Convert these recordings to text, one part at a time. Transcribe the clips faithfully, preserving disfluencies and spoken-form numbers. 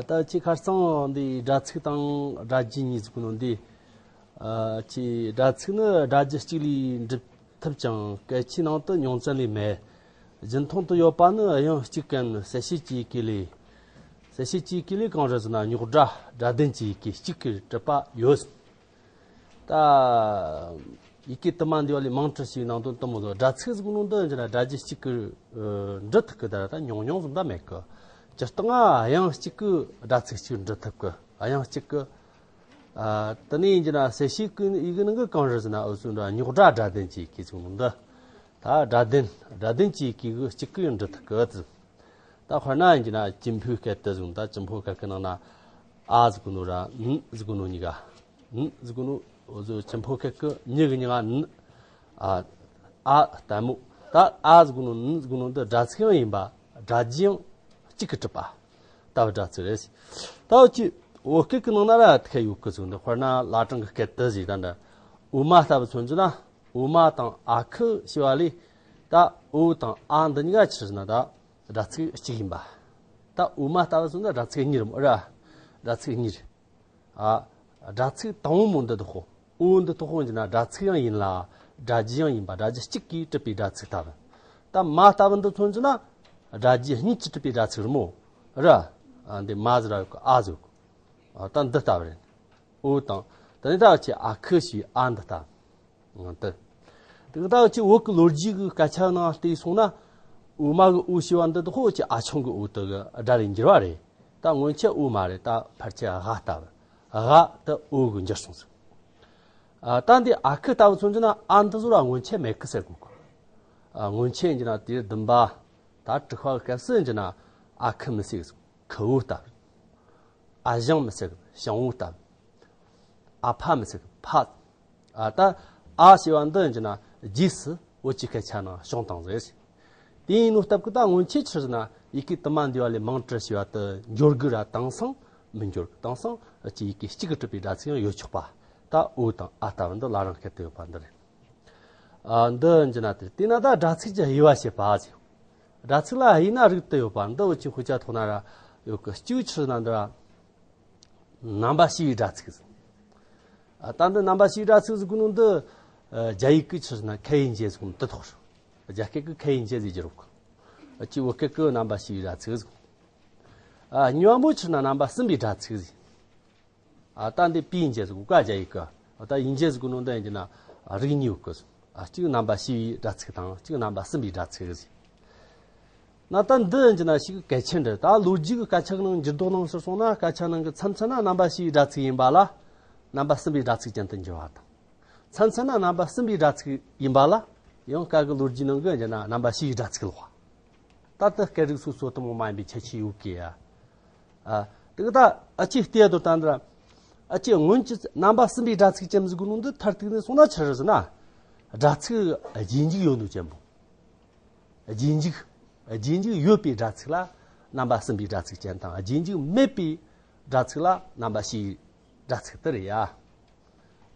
ད་ཁྱེད་ཁ་སང་འདི་སྒྲ་ཚིག་དང་སྒྲ་བརྗོད་གཉིས་ཟེར་གོ་ནོ་འདི། ཨ་ཁྱེད་སྒྲ་ཚིག་ནི་སྒྲ་རྒྱུད་གཅིག་ལས་འགྲུབ་ཐུབ་ཀྱང་སྐད་ཆའི་ནང་དུ་ཉུང་ཙམ་ལས་མེད། རྒྱུན་མཐོང་དུ་ཡོད་པ་ནི་དབྱངས་གཅིག་ཀུན་གསལ་བྱེད་ཀྱི་ཡི་གེ་ལས། གསལ་བྱེད་ཀྱི་ཡི་གེ་ལས་གང་རེད་ཟེར་ན་རྙོག་སྒྲ་སྒྲ་ལྡན་གྱི་ཡི་གེ་གཅིག་གིས་གྲུབ་པ་ཡོད། ད་ཡི་གེ་དུ་མ་འདུས་པ་ལས་མང་དུ་ཞེས་ནང་དོན་དུ་མོ་ཟོ། སྒྲ་ཚིག་ཟེར་གོ་ནོ་འདི་ཡིན་ན་སྒྲ་རྒྱུད་གཅིག་གིས་འབྲི་ཐུབ་ཀི། ད་ད་ཉུང་ཉུང་ཟིག་ད་མེད་ཀི། སྤྱིར་བཏང་ང་དབྱངས་གཅིག་གིས་སྒྲ་ཚིག་གཅིག་འབྲི་ཐུབ་ཀི། དབྱངས་གཅིག་གིས། ཨ་དེ་ནས་ཡིན་རྒྱུ་ན་གསལ་བྱེད་ཀྱི་ཡི་གེ་ནང་གི་གང་རེད་ཟེར་ན་འུ་ཚོ་འདྲ་རྙོག་སྒྲ་སྒྲ་ལྡན་གྱི་ཡི་གེ་ཟེར་གོ་ནོ་འདི། ད་སྒྲ་ལྡན་སྒྲ་ལྡན་གྱི་ཡི་གེ་གཅིག་གིས་འབྲི་ཐུབ་ཀི། ད་དཔེར་ན་ཡིན་རྒྱུ་ན་ཅི་འཕོའི་སྐད་དུ་ཟེར་གོ་ནོ། ད་ཅི་འཕོའི་སྐད་ཀྱི་ནང་ན་ཨ་ཟེར་གོ་ནོ་ར་ན་ཟེར་གོ་ནོ་གཉིས་ཀ། ན་ཟེར་གོ་ནོ་འུ་ཚོ་ཅི་འཕོའི་སྐད་ཀྱི་ཉི་གི་མྱིང་ང་ན། ཨ་ཨ་ལྟ་མོ། ད་ཨ་ཟེར་གོ་ནོ་ན་ཟེར་གོ་ནོ་འདི་སྒྲ་ཚིག་ཡང་ཡིན་པ་སྒྲ་རྒྱུད་ཡང་གཅིག་གིས་གྲུབ་པ་ལྟ་བུ་སྒྲ་ཚིག་རེད། ད་འུ་ཅི་བོད་སྐད་ཀྱི་ནང་ན་ར་ཁད་ཡོད་ཀི་ཟེར་གོ་ནོ། དཔེར་ན་བླ་བྲང་གི་སྐད་དུ་ཟེར། ད་འདྲ་འོ་མ་ལྟ་བུ་མཚོན་རྒྱུ་ན་འོ་མ་དང་ཨ་ཁུ་ཞེས་པ་ལས་ད་འོ་དང་ཨ་འདི་གཉིས་ཀ་ཆི་ཟེར་ན་ད་སྒྲ་ཚིག་གཅིག་ཡིན་པ། ད་འོ་མ་ལྟ་བུ་སོང་ན་སྒྲ་ཚིག་གཉིས་རེད་མོ་ར། སྒྲ་ཚིག་གཉིས་རེད། ཨ། སྒྲ་ཚིག་དང་པོ་མོ་འདི་དོ་ཧོ། འོ་འདི་དོ་ཧོ་ཡིན་ན་སྒྲ་ཚིག་ཡང་ཡིན་ལ། སྒྲ་རྒྱུད་ཡང་ཡིན་པ། སྒྲ་རྒྱུད་གཅིག་གིས་གྲུབ་པའི་སྒྲ་ཚིག་ལྟ་བུ། ད་མ་ལྟ་བུ་འདི་མཚོན་རྒྱུ་ན། སྒྲ་རྒྱུད་གཉིས་ཀྱིས་གྲུབ་པའི་སྒྲ་ཚིག་རེད་མོ། ར། ཨ་འདི་མ་ཟེར་ར་ཡོད་ཀི། ཨ་ཟེར་ཡོད་ཀི། ཨ་ད་འདི་ལྟ་བུ་རེད། འོ་དང་། དེ་ནས་ད་ཁྱེད་ཨ་ཁུ་ཞེས་ཨ་འདི་ལྟ་བུ། ཨང་། དེ། དེ་ལྟ་བུ་ཅིག་བོད་ཀྱི་ལོ་རྒྱུས་ཀྱི་སྐད་ཆ་ནང་བལྟས་སོང་ན། འོ་མ་གི་འོ་ཞེས་པ་འདི་དག་ཁོ་ཅིག་ཨ་ཆུང་གི་འོ་དེ་གི་སྒྲ་ལས་འགྱུར་བ་རེད། ད་སྔོན་ཆད་འོ་མ་རེད། ད་ཕལ་ཆེར་འ་ལྟ་བུ། འ་དེ་འོ་གི་འགྱུར་སོང་ཟིག། ཨ་ད་འདི་ཨ་ཁུ་ལྟ་བུ་མཚོན་རྒྱུ་ན་ཨ་འདི་ཟོ་ར་སྔོན་ཆད་མེད་ཀི་ཟེར་གོ་གི། ཨ་སྔོན་ཆད་ཡིན་རྒྱུ་ན་དུས་བདུན་པ། ད་དྲུག་པ་གི་སྐབས་སུ་ཡིན་རྒྱུ་ན་ཨ་ཁུ་མི་ཟེར་གི་ཟིག། ཁུ་བོ་ལྟ་བུ། ཨ་ཞང་མི་ཟེར་གི། ཞང་བོ་ལྟ་བུ། ཨ་ཕ་མི་ཟེར་གི། ཕ། ཨ་ད་ཨ་ཞེས་པ་འདི་ཡིན་རྒྱུ་ན་རྗེས་སུ་བོད་ཀྱི་སྐད་ཆ་ནང་བྱུང་བཏང་ཟིག། དེ་ཡིན་ནོ་སྟབས་ཀྱིས་ད་སྔོན་ཆད་ཆི་ཟེར་ན་ཡི་གེ་དུ་མ་འདུས་པ་ལས་མང་དུ་ཞེས་པ་དེ་འགྱུར་གི་ར། དེང་སང་མི་འགྱུར་གི། དེང་སང་ཨ་ཅིག་ཡི་གེ་གཅིག་གིས་གྲུབ་པའི་སྒྲ་ཚིག་ཡང་ཡོད་ཆོག་པ། ད་འོ་དང་འ་ལྟ་བུ་འདི་བླ་བྲང་སྐད་དུ་ཡོད་པ་འདི་རེད། ཨ་འདི་ཡིན་རྒྱུ་ན་དེ། དེས་ན་ད་སྒྲ་ཚིག་གི་དབྱེ་བ་བཤད་པ་ཟེར། སྒྲ་ཚིག་ལ་དབྱེ་ན་རིགས་དུ་ཡོད་པ་འདི་འུ་ཅག་དཔེ་ཆ་ཐོག་ན་ར་ཡོད་ཀི། གཅིག་ཆི་ཟེར་ན་འདི་ར། རྣམ་པ་ཤེས་པའི་སྒྲ་ཚིག་ཟེར། ཨ་ད་འདི་རྣམ་པ་ཤེས་པའི་སྒྲ་ཚིག་ཟེར་གོ་ནོ་འདི། ཨ་རྒྱ་ཡིག་གི་ཆི་ཟེར་ན་开眼界ཟེར་གོ་ནོ་འདི་ཐོག་རེད། རྒྱ་སྐད་ཀྱི་开眼界ཟེར་གྱི་རེད་ཀི། ཨ་ཅིག་བོད་སྐད་ཀྱི་རྣམ་པ་ཤེས་པའི་སྒྲ་ཚིག་ཟེར། ཨ་གཉིས་པ་མོ་ཆི་ཟེར་ན་རྣམ་པ་སིམ་པའི་སྒྲ་ཚིག་ཟེར། ཨ་ད་འདི་闭眼界ཟེར་གོ་ཀ་རྒྱ་ཡིག་གི། ཨ་ད་眼界ཟེར་གོ་ནོ་འདི་ཡིན་རྒྱུ་ན་རིགས་གཉིས་ཡོད་ཀི། ཨ་གཅིག་རྣམ་པ་ཤེས་པའི་སྒྲ་ཚིག་དང་གཅིག་རྣམ་པ་སིམ་པའི་སྒྲ་ཚིག་ཟེར། ན་ད་འདི་ཡིན་རྒྱུ་ན་ཞིག་གལ་ཆེན་རེད། ད་ལོ་རྒྱུས་ཀྱི་སྐད་ཆ་གི་ནང་འགྱུར་ལྡོག་གནང་ཟེར་སོང་ན། སྐད་ཆ་ནང་གི་མཚམས་མཚམས་ན་རྣམ་པ་ཤེས་པའི་སྒྲ་ཚིག་ཡིན་པ་ལ་རྣམ་པ་སིམ་པའི་སྒྲ་ཚིག་ཅན་དུ་འགྱུར་བ་དང་། མཚམས་མཚམས་ན་རྣམ་པ་སིམ་པའི་སྒྲ་ཚིག་ཡིན་པ་ལ་ཡང་སྐད་ཀྱི་ལོ་རྒྱུས་ནང་གི་ཡིན་རྒྱུ་ན་རྣམ་པ་ཤེས་པའི་སྒྲ་ཚིག་ལོག་པ། ད་ལྟ་སྐད་རིགས་སོ་སོ་དུ་མོ་མ་ཡིན་པའི་ཁྱད་ཆོས་ཡོད་ཀི་ཡ། ཨ། དེ་གི་ད་ཨ་ཅེ་ལྟས་དོ་ད་འདི་ར། ཨ་ཅེ་སྔོན་གྱི་རྣམ་པ་སིམ་པའི་སྒྲ་ཚིག་ཅན་ཟེར་གོ་ནོ་འདི་མཐར་གཏུགས་ནས་སོང་ན་ཆི་རེད་ཟེར་ན། སྒྲ་ཚིག་རྗེས་འཇུག་ཡོད་ནོ་ཅན་པོ། རྗེས་འཇུག་རྗེས་འཇུག་ཡོད་པའི་སྒྲ་ཚིག་ལ་རྣམ་པ་སིམ་པའི་སྒྲ་ཚིག་ཅན་དང་། རྗེས་འཇུག་མེད་པའི་སྒྲ་ཚིག་ལ་རྣམ་པ་ཤེས་པའི་སྒྲ་ཚིག་དེ་རེད་ཡ།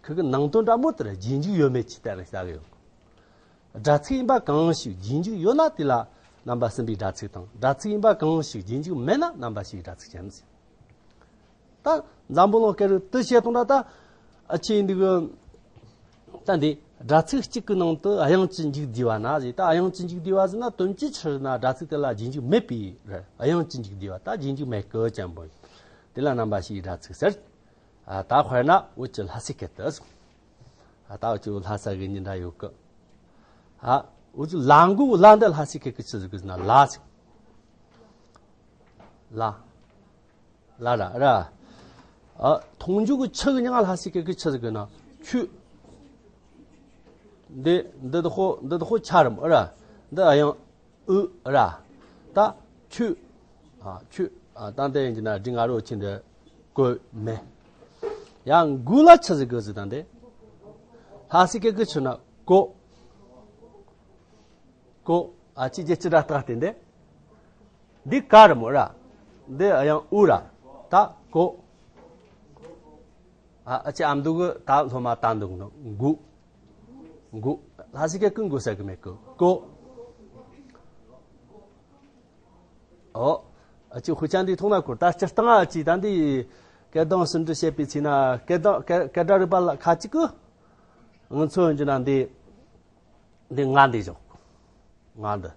ཁོ་གི་ནང་དོན་འདྲ་མོ་དེར་རྗེས་འཇུག་ཡོད་མེད་ཀྱི་གཏན་ལ་བཞག་གི་ཡོད། སྒྲ་ཚིག་ཡིན་པ་གང་ཞིག་རྗེས་འཇུག་ཡོད་ན་དེ་ལ་རྣམ་པ་སིམ་པའི་སྒྲ་ཚིག་དང་། སྒྲ་ཚིག་ཡིན་པ་གང་ཞིག་རྗེས་འཇུག་མེད་ན་རྣམ་པ་ཤེས་པའི་སྒྲ་ཚིག་ཅན་ཟེར། ད་འཛམ་བུ་གླིང་སྐད་རིགས་དེ་བཤད་གཏོང་ད་ད་ཨ་ཅེ་འདི་གི་ད་འདི་སྒྲ་ཚིག་གཅིག་གི་ནང་དུ་དབྱངས་ཀྱི་མཇུག་བསྡུས་པ་ན་ཟེར། ད་དབྱངས་ཀྱི་མཇུག་བསྡུས་པ་ཟེར་ན་དོན་གྱིས་ཆི་ཟེར་ན་སྒྲ་ཚིག་དེ་ལ་རྗེས་འཇུག་མེད་པའི་རེད། དབྱངས་ཀྱི་མཇུག་བསྡུས་པ་ད་རྗེས་འཇུག་མེད་གི་ཅན་པོ། དེ་ལ་རྣམ་པ་ཤེས་པའི་སྒྲ་ཚིག་ཟེར། ཨ་ད་དཔེར་ན་འུ་ཅི་ལྷ་སའི་སྐད་དུ་ཟེར། ཨ་ད་འུ་ཅི་ལྷ་ས་གི་ཉིན་འདྲ་ཡོད་གི། ཨ་འུ་ཅི་ལ་འགུ་ལ་འདི་ལྷ་སའི་སྐད་ཀྱི་ཆི་ཟེར་གི་ཟེར་ན་ལ་ཟེར། ལ། ལ་ར་ར། ཨ་མཐོང་རྒྱུ་གི་ཆུ་གི་མྱིང་ང་ལྷ་སའི་སྐད་ཀྱི་ཆི་ཟེར་གི་ན་ཆུ། འདི་འདི་དག་ཁོ་འདི་དག་ཁོ་ཆ་རམ་ར། འདི་ཨ་ཡང་ཨུ་ར། ད་ཆུ། ཨ་ཆུ། ཨ་ད་འདི་ཡིན་གྱི་ན་འབྲི་ང་རོ་ཆེན་འདི་གོ་མེ། ཡང་འགུ་ལ་ཆི་ཟེར་གི་ཟེར་ད་འདི། ལྷ་སའི་སྐད་ཀྱི་ཆུ་ན་གོ། གོ། ཨ་ཅི་ཅི་ཅི་ར་ཏག་སྟེ་འདི། འདི་ཀ་ར་མོ་ར། འདི་ཡང་ཨུ་ར། ད་གོ། ཨ་ཨ་ཅི་ཨ་མདོ་གི་ད་སློབ་མ་ད་འདུག་ནོ་འགུ། འགུ། ལྷ་སའི་སྐད་ཀྱི་འགུ་ཟེར་གི་མེད་གི། གོ། ཨོ། ཨ་ཅི་ཧུ་ཅན་འདི་མཐོང་ན་སྐོར་ད་སྤྱིར་བཏང་ཨ་ཅི་ད་འདི་སྐད་གདངས་ཟིན་བྲིས་བཤད་པའི་ཚེ་ན་སྐད་གདངས་སྐད་སྐད་སྒྲ་རིག་པ་ལ་ཁ་ཅིག་གི་ང་ཚོ་ཡིན་གྱི་ན་འདི་འདི་ང་འདི་བཞག་ང་འདི་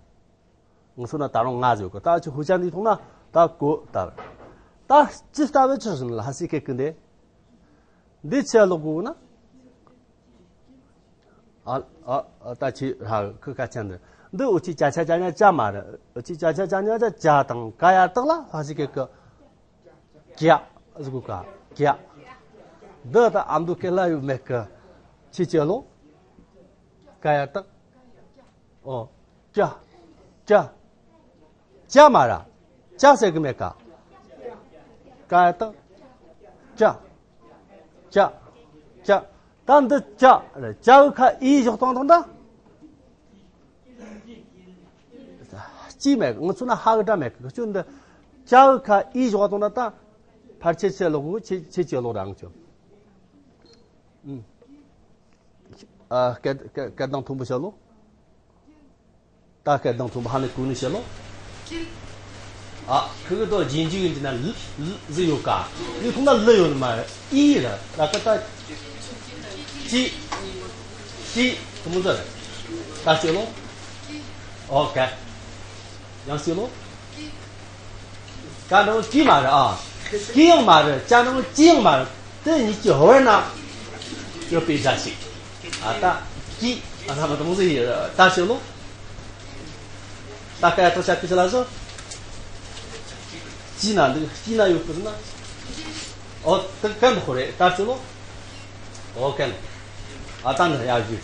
ང་ཚོ་ན་ད་རུང་ང་ཟེར་གོ་ད་ཨ་ཅི་ཧུ་ཅན་འདི་མཐོང་ན་ད་གོ་ད་ད་ཅི་ལྟ་བུ་ཆི་ཟིན་ལ་ཧ་སི་ཁེ་ཀི་འདི་འདི་ཆེ་ལོག་གོ་ན། ཨ་ཨ་ཨ་ད་ཆི་ར་ཁུ་ཁ་ཆེན་འདི་འདི་འུ་ཅི་ཅ་ཆ་ཅ་ཉ་ཅ་མ་རེད། འུ་ཅི་ཅ་ཆ་ཅ་ཉ་ཅ་ཅ་དང་ཀ་ཡ་བཏགས་ལ་ཧ་སི་ཁེ་ཀི་ཀྱ་ཟེར་གོ་ཀ་ཀྱ། འདི་ད་ཨ་མདོ་སྐད་ལ་ཡོད་མེད་ཀི་ཆི་ཆེ་ལོ་ཀ་ཡ་བཏགས་ཨོ་ཀྱ་ཀྱ། ཅ་མ་ར། ཅ་ཟེར་གི་མེད་ཀ་ཀ་ཡ་བཏགས། ཅ། ཅ། ཅ། ད་འདི་ཅ་རེད། ཅ་གི་ཁ་ཨི་བཞག་སྟངས་དང་ད། ཅི་མེད་ང་ཚོ་ན་ཧ་གི་སྒྲ་མེད་གི་ཁྱོད་འདི་ཅ་གི་ཁ་ཨི་བཞག་སྟངས་ད་ད། ཕར་ཆེ་ཆེ་ལོག་གི་ཆེ་ཆེ་ཆེ་ལོག་རང་ཁྱོད། ཨ་སྐད་སྐད་སྐད་གདངས་མཐོན་པོ་བྱ་ལོ། ད་སྐད་གདངས་མཐོན་པོ་ཧ་ནས་གོ་ནས་བཤད་ལོ། ཨ་ཁུ་གི་དོ་རྗེས་འཇུག་ཡིན་གྱི་ན་ལི་ལི་ཟི་ཡོད་ཀ་ལི་ཐུང་ན་ལི་ཡོད་ནི་མ་རེད། ཨི་ར་ད་ཀ་ད་ཅི་ཅི་དུ་མོ་ཟ་རེད། ད་བཤད་ལོ། ཨོ་ཀེ། ཡང་བཤད་ལོ། ཀ་འདྲ་བོ་ཀི་མ་རེད་ཨ། ཀི་ཡང་མ་རེད། ཅ་འདྲ་བོ་ཅི་ཡང་མ་རེད། དེ་གཉིས་ཀྱི་བར་ན་ཡོད་པའི་སྒྲ་ཞིག་ཨ་ད་ཀི་ཨ་ད་མ་དུ་མོ་ཟིག་ཡིན་ད་ཞིག་ལོ། ད་ཀ་ཡ་ཏོ་ཤ་ཀི་ཤ་ལ་ཟོ། ཅི་ན་འདུག་ཅི་ན་ཡོད་ཀི་ཟིན་ན། ཨོ་དེ་ཀན་ཧོ་རེད་ད་ཞིག་ལོ། ཨོ་ཀན། ཨ་ད་འདི་ཡ་ཞུ།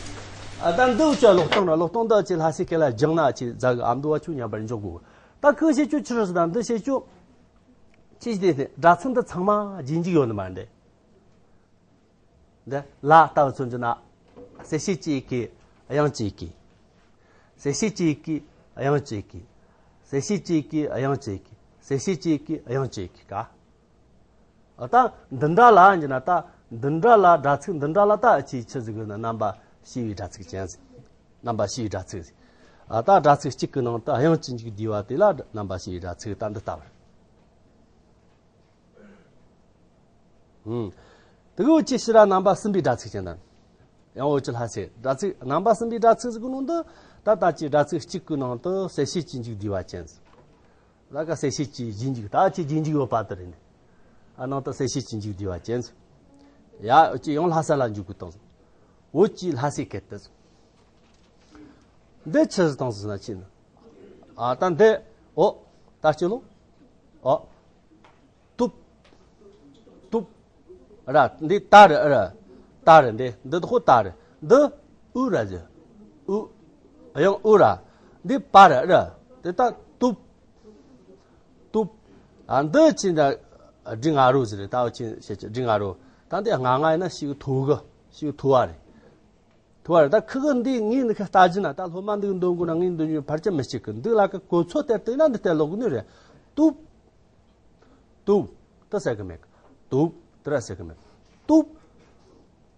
ཨ་ད་འདི་བྱ་ལོག་སྟོང་ན་ལོག་སྟོང་འདི་ཅི་ལྷ་སའི་སྐད་ལ་སྦྱངས་ན་ཅི་ཛ་གི་ཨ་མདོ་བ་ཆུ་མཉམ་པར་འཇོག་དགོས། ད་ཁོས་བཤད་རྒྱུ་ཆི་རེད་ཟེར་ན་འདི་བཤད་རྒྱུ། ཅི་ཞིག་དེ་སྒྲ་ཚིག་འདི་ཚང་མ་རྗེས་འཇུག་ཡོད་ནི་མ་རེད། འདི་ལ་ལྟ་བུ་མཚོན་རྒྱུ་ན། གསལ་བྱེད་ཀྱི་ཡང་ཅིག་གི། གསལ་བྱེད་ཀྱི་ཡང་ཅིག་གི། གསལ་བྱེད་ཀྱི་ཡང་ཅིག་གི། གསལ་བྱེད་ཀྱི་ཡང་ཅིག་གི་ཀ་ད་འདི་འདྲ་ལ་ཡིན་ན་ད་འདི་འདྲ་ལ་སྒྲ་ཚིག་འདི་འདྲ་ལ་ད་ཅི་ཆི་ཟིག་ན་རྣམ་པ་ཤེས་པའི་སྒྲ་ཚིག་ཅན་ཟིག་རྣམ་པ་ཤེས་པའི་སྒྲ་ཚིག་ཟིག་ཨ་ད་སྒྲ་ཚིག་གཅིག་གི་ནང་དུ་དབྱངས་ཅན་གྱི་བསྡུས་པ་དེ་ལ་རྣམ་པ་ཤེས་པའི་སྒྲ་ཚིག་ད་འདི་ལྟ་བུར། ཨུམ། དེ་གི་འུ་ཅི་ཕྱི་ར་རྣམ་པ་གསུམ་པའི་སྒྲ་ཚིག་ཅན་དང་། ཡང་འུ་ཅི་ལྷ་སའི་སྒྲ་ཚིག་རྣམ་པ་གསུམ་པའི་སྒྲ་ཚིག་ཟིག་གི་ནང་དུ་ད་ལྟ་ཅི་སྒྲ་ཚིག་གཅིག་གི་ནང་དུ་གསལ་བྱེད་ཀྱི་མཇུག་བསྡུས་པ་ཅན་ཟིག་ལ་ཀ་གསལ་བྱེད་ཀྱི་རྗེས་འཇུག་ད་ཅི་རྗེས་འཇུག་ཡོད་པ་དེ་རེད། ཨ་ནང་དུ་གསལ་བྱེད་ཀྱི་མཇུག་བསྡུས་པ་ཅན། ཡ་འུ་ཅི་ཡང་ལྷ་ས་ལ་འཇུག་དགོས་དང་། འུ་ཅི་ལྷ་སའི་སྐད་དུ། འདི་ཆི་ཟིག་དང་ཟིག་ན་ཅི་ན། ཨ་ད་འདི་ཨོ་ད་ཅི་ལོ། ཨོ། ཏུབ། ཏུབ། ར་འདི་ད་རེད་ར། ད་རེད་འདི་འདི་དོ་ད་རེད་འདི་ཨུ་ར་ཟེར། ཨུ། ཡང་ཨུ་ར། འདི་པ་རེད་ར། འདི་ད་ཏུབ། ཏུབ། ཨ་འདི་ཅི་འདྲ། འབྲི་ང་རོ་ཟེར་ད་འུ་ཅི་བཤད་ཀྱི་འབྲི་ང་རོ། ད་འདི་ང་ང་ཡིན་ན་ཞིག་མཐོ་གི་ཞིག་མཐོ་བ་རེད། མཐོ་བ་རེད་ད་ཁི་གི་འདི་ངས་འདི་ཁ་ལྟ་རྒྱུ་ན་ད་སློབ་མ་འདི་གི་འདོན་དགོས་ན་ངས་འདོན་རྒྱུ་ཕལ་ཆེར་མི་གཅིག་གི་འདི་ལ་ཀ་གོ་ཚོད་དེར་བལྟས་ན་འདི་ལྟར་ལོག་གི་ནི་རེད། ཏུབ། ཏུབ། དེ་ཟེར་གི་མེད་གི་ཏུབ། དེ་ར་ཟེར་གི་མེད་གི་ཏུབ།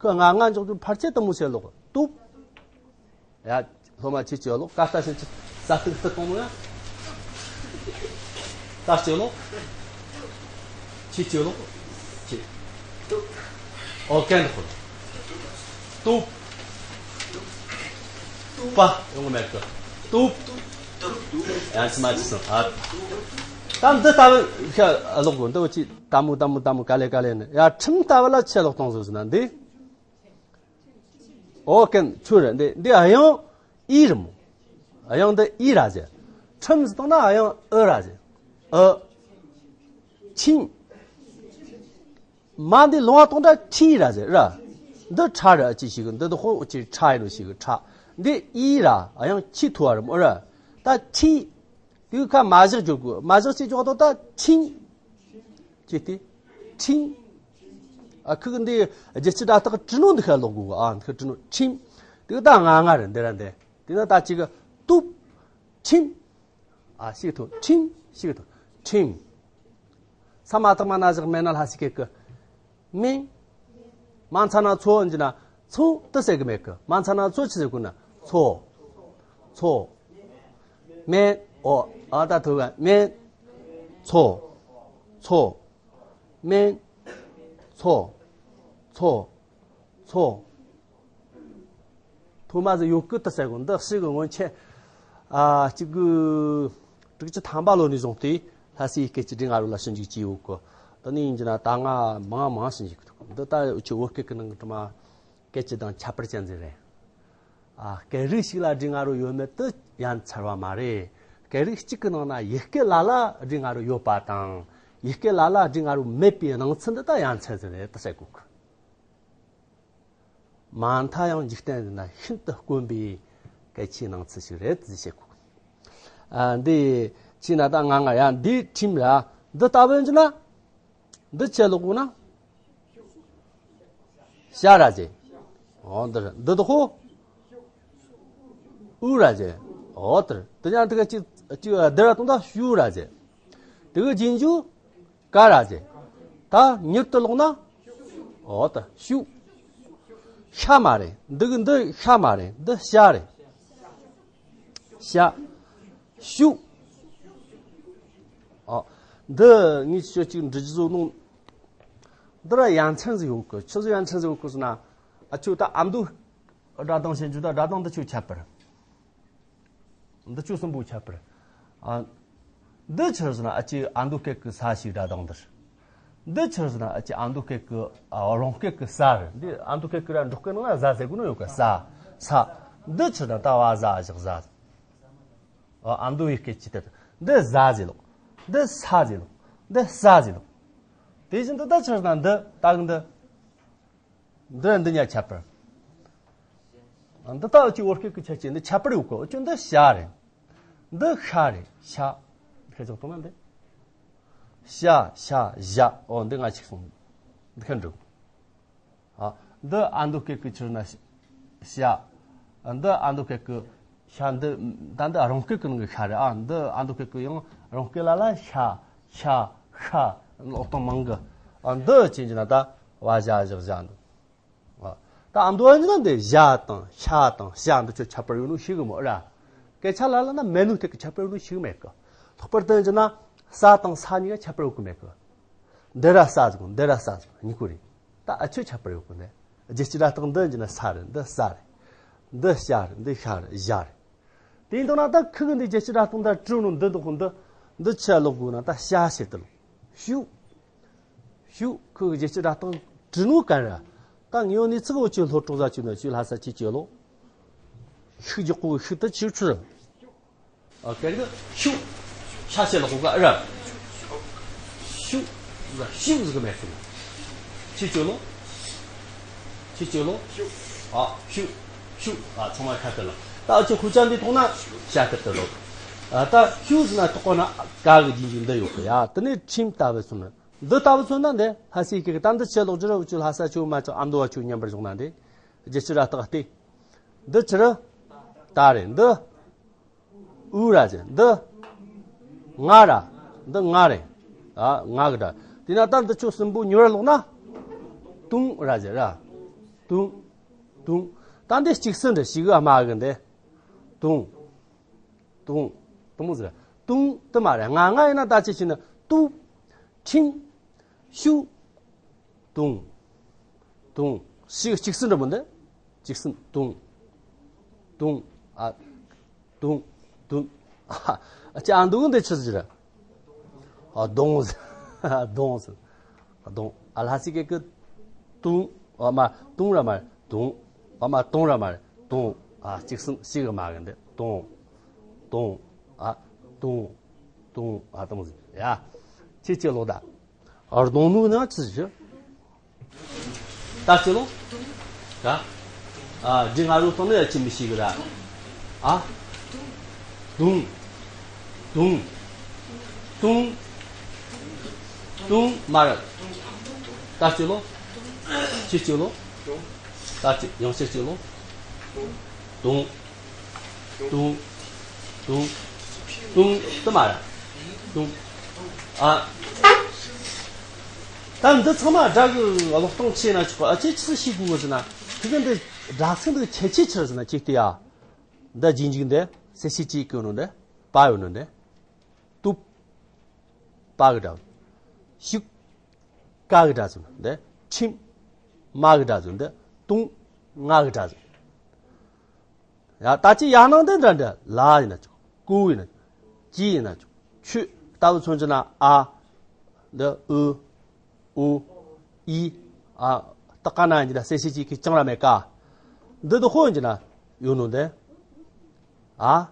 ཁི་ང་ང་འཇོག་རྒྱུ་ཕལ་ཆེར་དེ་མོ་ཟེར་ལོག་གི་ཏུབ། ཡ། སློབ་མ་ཆེ་ཆེ་ལོ་ཀ་ལྟ་ཞིང་ཆེ་ས་ཏིག་ཏིག་གཏོང་ནོ་ཡ། ད་ཆེ་ལོ། ཆེ་ཆེ་ལོ། ཆེ། ཨོ་ཀན་ཁོ། ཏུབ། པ་ཡོང་མེད་གི་ཏུབ། ཡང་ཆི་མ་ཆི་སོང་ཨ། ད་འདི་ལྟ་བུ་ཤ་ལོག་གོ་འདི་བ་ཅི་ལྟ་མོ་ལྟ་མོ་ལྟ་མོ་ག་ལེ་ག་ལེ་ནི་ཡ་ཁྲིམས་ལྟ་བུ་ལ་ཆེ་ལོག་གཏོང་ཟོ་ཟིན་ན་འདི། ཨོ་ཀན་ཆུ་རེད་འདི་འདི་ཨ་ཡང་ཨི་རེད་མོ། ཨ་ཡང་འདི་ཨི་ར་ཟེར། ཁྲིམས་ཟེར་བཏང་ན་ཨ་ཡང་ཨི་ར་ཟེར། ཨི། ཆིང་། མ་འདི་ལོང་བ་གཏོང་འདྲ་ཁྲི་ར་ཟེར་ར། འདི་ཁྲ་ར་ཅི་ཞིག་འདི་འདི་ཧོ་ཅི་ཁྲ་ཡིན་ནོ་ཞིག་ཁྲ། འདི་ཨི་ར་ཨ་ཡང་ཁྱི་ཐུ་བ་རེད་མོ་ར། ད་ཁྲི། དེའི་ཁ་མ་བཞག་འཇོག་དགོས་མ་བཞག་ཅི་འཇོག་དོ་ད་ཁྲིང་། ཅི་སྟེ། ཁྲིང་། ཨ་ཁུ་གི་འདི་རྒྱལ་སྤྱི་སྒྲ་རྟགས་གྲི་ནོ་འདི་ཁ་ལོག་དགོས་ཨ་འདི་ཁ་གྲི་ནོ་ཁྲིང་། དེ་ད་ང་ང་རེད་འདི་ར་འདི། དེ་ན་ད་ཅི་གི་ཏུབ། ཁྲིང་། ཨ་ཤིག་ཐུ་ཁྲིང་ཤིག་ཐུ་ཁྲིང་། ས་མ་ཐག་མ་ན་བཞག་མེད་ན་ལྷ་ཞིག་གི་གི་མིང་། མ་ཚ་ན་ཚོ་འཇི་ན་ཚོ་དུ་ཟེར་གི་མེད་གི་མ་ཚ་ན་ཚོ་ཆི་ཟེར་གི་ན་ཚོ། ཚོ། མེན། ཨོ། ཨ་ད་ཐུ་ག་མེན། མཚོ། མཚོ། སྨན། མཚོ། མཚོ། མཚོ། ཐོག་མ་ཟིག་ཡོད་གི་ད་ཟེར་གོ། འདི་ཞིག་གི་སྔོན་ཆད། ཨ། གཅིག་དགུ་དྲུག་ཅུ་ཐམ་པ་ལོ་ནས་བཟུང་སྟེ་ལྷ་སའི་སྐད་ཀྱི་སྒྲིག་ང་རོ་ལ་ཞིབ་འཇུག་བྱས་ཡོད་གི། དེ་ནས་ཡིན་གྱི་ན་ད་ང་མང་མང་ཞིབ་འཇུག་འདུག། འདི་ད་འུ་ཆོ་བོད་སྐད་ཀྱི་ནང་གི་དྲི་མ་སྐད་ཅིག་དང་ཁྱད་པར་ཅན་ཟིག་རེད། ཨ། སྐད་རིགས་ཤིག་ལ་སྒྲིག་ང་རོ་ཡོད་མེད་དེ་ཡ་མཚར་བ་མ་རེད། སྐད་རིགས་གཅིག་གི་ནང་ན་ཡུལ་སྐད་ལ་ལ་སྒྲིག་ང་རོ་ཡོད་པ་དང་། ཡུལ་སྐད་ལ་ལ་སྒྲིག་ང་རོ་མེད་པའི་སྣང་ཚུལ་འདི་ད་ཡ་མཚར་ཟིག་རེད་ད་ཟེར་གོ་གི། མ་མཐའ་ཡང་འཇིག་རྟེན་འདི་ན་ཤིན་ཏུ་དཀོན་པའི་གལ་ཆེའི་སྣང་ཚུལ་ཞིག་རེད་ཟེར་བཤད་གོ། ཨ། འདི་ཕྱིས་ན་ད་ང་ང་ཡ་འདི་ཁྲིམས་ར། འདི་ལྟ་བུ་ཡིན་ན། འདི་ཆད་ལོག་གོ་ན། ཤ་ར་ཟེ། འོ་འདི་ར་འདི་དོ་ཧོ། ཨུ་ར་ཟེ། འོ་དེར་དེ་ཡང་དེ་ག་ཅི་ཅི་འདི་ར་དང་ད་ཤུ་ར་ཟེ། དེ་གི་རྗེས་འཇུག་ཀ་ར་ཟེ། ད་མྱུར་དུ་ལོག་ན། འོ་ད་ཤུ། ཤ་མ་རེད། འདི་གི་འདི་ཤ་མ་རེད། འདི་ཤ་རེད། ཤ། ཤུ། ཨོ། འདི་ངས་ཁྱོད་ཅིག་འབྲི་རྒྱུ་བཟོ་ནོ། འདི་ར་ཡ་མཚན་ཟིག་ཡོད་གི། ཆི་ཟིག་ཡ་མཚན་ཟིག་ཡོད་གི་ཟེར་ན། ཨ་ཆོ་ད་ཨ་མདོ་སྒྲ་གདངས་བཤད་རྒྱུ་ད་སྒྲ་གདངས་འདི་ཆོ་ཁྱད་པར། འདི་ཆོ་གསུམ་པོ་ཁྱད་པར། ཨ། འདི་ཆི་ཟེར་ན། ཨ་ཅེ་ཨ་མདོ་སྐད་ཀྱི་ས་ཞེས་སྒྲ་གདངས་འདིར། འདི་ཆི་ཟེར་ན། ཨ་ཅེ་ཨ་མདོ་སྐད་ཀྱི་ཨ་རོང་སྐད་ཀྱི་ས་རེད། འདི་ཨ་མདོ་སྐད་ཀྱི་ར་འབྲོག་སྐད་ནང་ལ་ཟ་ཟེར་གོ་ནོ་ཡོད་གི། ས། ས། འདི་ཆི་ཟེར་ན། ད་བ་ཟ་བཞག་ཟ། ཨ་མདོ་ཡི་སྐད་ཀྱི་དེ། འདི་ཟ་ཟེར་ལོ། འདི་ས་ཟེར་ལོ། འདི་ས་ཟེར་ལོ། དེ་བཞིན་དུ་ད་ཆི་ཟེར་ན། འདི་ད་གི་འདི། འདི་འདི་གཉིས་ཁྱད་པར། འདི་ལྟ་བུ་ཅིག་བོད་སྐད་ཀྱི་ཁྱད་ཆོས་འདི་ཁྱད་པར་ཡོད་གི། འུ་ཆོ་འདི་ཤ་རེད། འདི་ཤ་རེད། ཤ། ཤ་ཅོག་གཏོང་ན་འདི། ཤ། ཤ། ཞ། འོ་འདི་ང་ཅིག་སོང་། འདི་ཁ་འགྲོ། ཨ། འདི་ཨ་མདོ་སྐད་ཀྱི་ཆི་ཟེར་ན། ཤ། འདི་ཨ་མདོ་སྐད་ཀྱི་ཤ། འདི་ད་འདི་རོང་སྐད་ཀྱི་ནང་གི་ཤ་རེད། ཨ། འདི་ཨ་མདོ་སྐད་ཀྱི་ཡང་རོང་སྐད་ལ་ལ་ཤ། ཤ། ཤ། ལོག་གཏོང་མང་གི། ཨ། འདི་ཅི་ཡིན་ན་ད་བ་ཞ་བཞག་ཞ་འདི། ཨ། ད་ཨ་མདོ་ཡིན་ན་འདི་ཞ་དང་ཤ་དང་ཞ་འདི་ཆོ་ཁྱད་པར་ཡོད་ནོ་ཤེས་གི་མོ་ར། སྐད་ཆ་ལ་ལ་ན་མེད་ནོ་དེ་གི་ཁྱད་པར་ཡོད་ནོ་ཤེས་གི་མེད་གི། ལྷག་པར་དུ་ཡིན་ན་ས་དང་ས་གཉིས་ཀ་ཁྱད་པར་ཡོད་གི་མེད་གི། འདི་ར་ས་ཟེར་གོ། འདི་ར་ས་ཟེར་གོ། གཉིས་ཀ་རེད། ད་ཨ་ཆོ་ཁྱད་པར་ཡོད་གི་ནས། རྒྱལ་སྤྱི་སྒྲ་གདངས་འདི་ཡིན་ན་ས་རེད། འདི་ས་རེད། འདི་ཤ་རེད། འདི་ཤ་རེད། ཞ་རེད། དེ་ཡིན་དང་ན་ད་ཁི་གི་འདི་རྒྱལ་སྤྱི་སྒྲ་གདངས་ད་བྲིས་ནོ་འདི་འདུག་གོ། འདི་འདི་ཆི་ལོག་གོ་ན་ད་ཤ་ཞེས་དུ་ལོ། ཤུ། ཤུ། ཁི་གི་རྒྱལ་སྤྱི་སྒྲ་གདངས་བྲིས་ནོ་ག་ར། ད་ངེས་ཡོད་ནི་ཚིག་འུ་ཆོ་སློབ་གྲོགས་ཟ་ཆུ་ན་ཆུ་ལྷ་ས་ཆི་ཆི་ལོ། ཤུགས་རྒྱག་གོ་གི། ཤུགས་དུ་ཆི་ཆི། ཨ། སྐད་གི་ཤུ། ཤ་ཞེས་ལ་གོ་ག་ཨ་ར། ཤུ། ཤུ་ཟེར་གི་མེད་ཟེར་ན། ཆི་ཆི་ལོ། ཆི་ཆི་ལོ། ཨ། ཤུ། ཤུ། ཨ། ཚང་མ་ཁ་ཏེ་ལ། ད་འུ་ཆོ་ཁུ་ཆ་འདི་ཐོག་ན་ཤ་ཁ་ཏེ་ལོ། ཨ། ད་ཤུ་ཟེར་ན་ཐོག་གོ་ན་ག་གི་རྗེས་འཇུག་འདི་ཡོད་གི་ཡ། དེ་ནས་ཁྲིམས་ལྟ་བུ་སོང་ན། འདི་ལྟ་བུ་མཚོན་ན་འདི་ལྷ་སའི་སྐད་ཀྱི་ད་འདི་ཆི་ལོག་ཅི་ར། འུ་ཆོ་ལྷ་ས་ཆུ་མ་ཆོ་ཨ་མདོ་བ་ཆུ་མཉམ་པར་བཞག་ན་འདི་རྒྱལ་སྤྱི་ར་རྟགས་ཏེ། འདི་ཆི་ར། ད་རེད། འདི་ཨུ་ར་ཟེར། འདི་ང་ར། འདི་ང་རེད། ཨ། ང་གི་ར། དེ་ན་ད་འདི་ཆོ་གསུམ་པོ་མྱུར་ལོག་ན། ཏུང་ར་ཟེར་ར། ཏུང་། ཏུང་། ད་འདི་གཅིག་སུ་འདྲ་ཞིག་ཨ་མ་གི་འདི། ཏུང་། ཏུང་། ཏུང་མོ་ཟེར། ཏུང་དུ་མ་རེད། ང་ང་ཡིན་ན་ད་ཅི་ཕྱིན་ན་ཏུ། ཁྲིན། ཤུ། ཏུང་། ཏུང་། ཞིག་གཅིག་སུ་འདྲ་མོ་འདི། གཅིག་སུ་ཏུང་། ཏུང་། ཨ། ཏུང་། ཏུང་། ཨ། ཅི་ཨ་འདུག་འདི་ཆི་ཟེར། ཨ། གདོང་ཟེར། གདོང་ཟེར། གདོང་། ཨ། ལྷ་སའི་སྐད་ཀྱི་ཏུང་། ཨ་མ་ཏུང་ར་མ་རེད། ཏུང་། ཨ་མ་ཏུང་ར་མ་རེད། ཏུང་། ཨ། གཅིག་སུ་ཞིག་གི་མ་གི་འདི། ཏུང་། ཏུང་། ཨ། ཏུང་། ཏུང་། ཨ། ཏུང་ཟེར་ཡ། ཁྱེད་ཀྱི་ལོ་ད། ཨར་གདོང་ནུ་ན་ཅི་ཞིག་ད་ཅི་ལོ། ད། ཨ། འདི་ང་རོ་སྟོང་ནས་ཡ་ཅི་མི་ཤེས་གི་ར། ཨ། དུང་། དུང་། དུང་། དུང་མ་ར། ད་ཅི་ལོ། ཅི་ཅི་ལོ། ད་ཅི་ཡང་ཅི་ཅི་ལོ། དུང་། དུང་། དུང་། དུང་། དུ་མ་ར། དུང་། ཨ། ད་འདི་ཚང་མ་སྒྲ་གི་ཀློག་སྟངས་ཆེ་ན་ཆོག་གི། ཨ། ཅི་ཆི་ཤེས་དགོས་ཟེར་ན། དེ་གི་འདི་སྒྲ་ཚིག་འདི་ཁྱད་ཆོས་ཆི་ཟེར་ན། ཅིག་ལྟོས་ཡ། འདི་རྗེས་འཇུག་འདི་གསལ་བྱེད་ཅིག་གི་ནང་འདི་པ་ཡོད་ནོ་འདི། ཏུབ། པ། པ་གི་སྒྲ་བཟོ། ཤུག་ཀ་གི་སྒྲ་བཟོ་ན་འདི། ཁྲིམས་མ་གི་སྒྲ་བཟོ་འདི། དུང་ང་གི་སྒྲ་བཟོ། ཡ། ད་ཅི་ཡང་ནང་དེ་འདྲ་འདྲ། ལ་ཡིན་ན་ཆོག་ཀུ་ཡིན་ན་ཆོག་ཅི་ཡིན་ན་ཆོག་ཁྱོད་ལྟ་བུ་མཚོན་རྒྱུ་ན། ཨ། འདི་ཨུ། ཨུ། ཨི། ཨ། ད་ག་ན་ཡིན་རྒྱུ་ན་གསལ་བྱེད་ཀྱི་ཁྱི་ཅང་ར་མེད་ཀ། འདི་དུ་ཧོ་ཡིན་རྒྱུ་ན་ཡོད་ནོ་འདི། ཨ།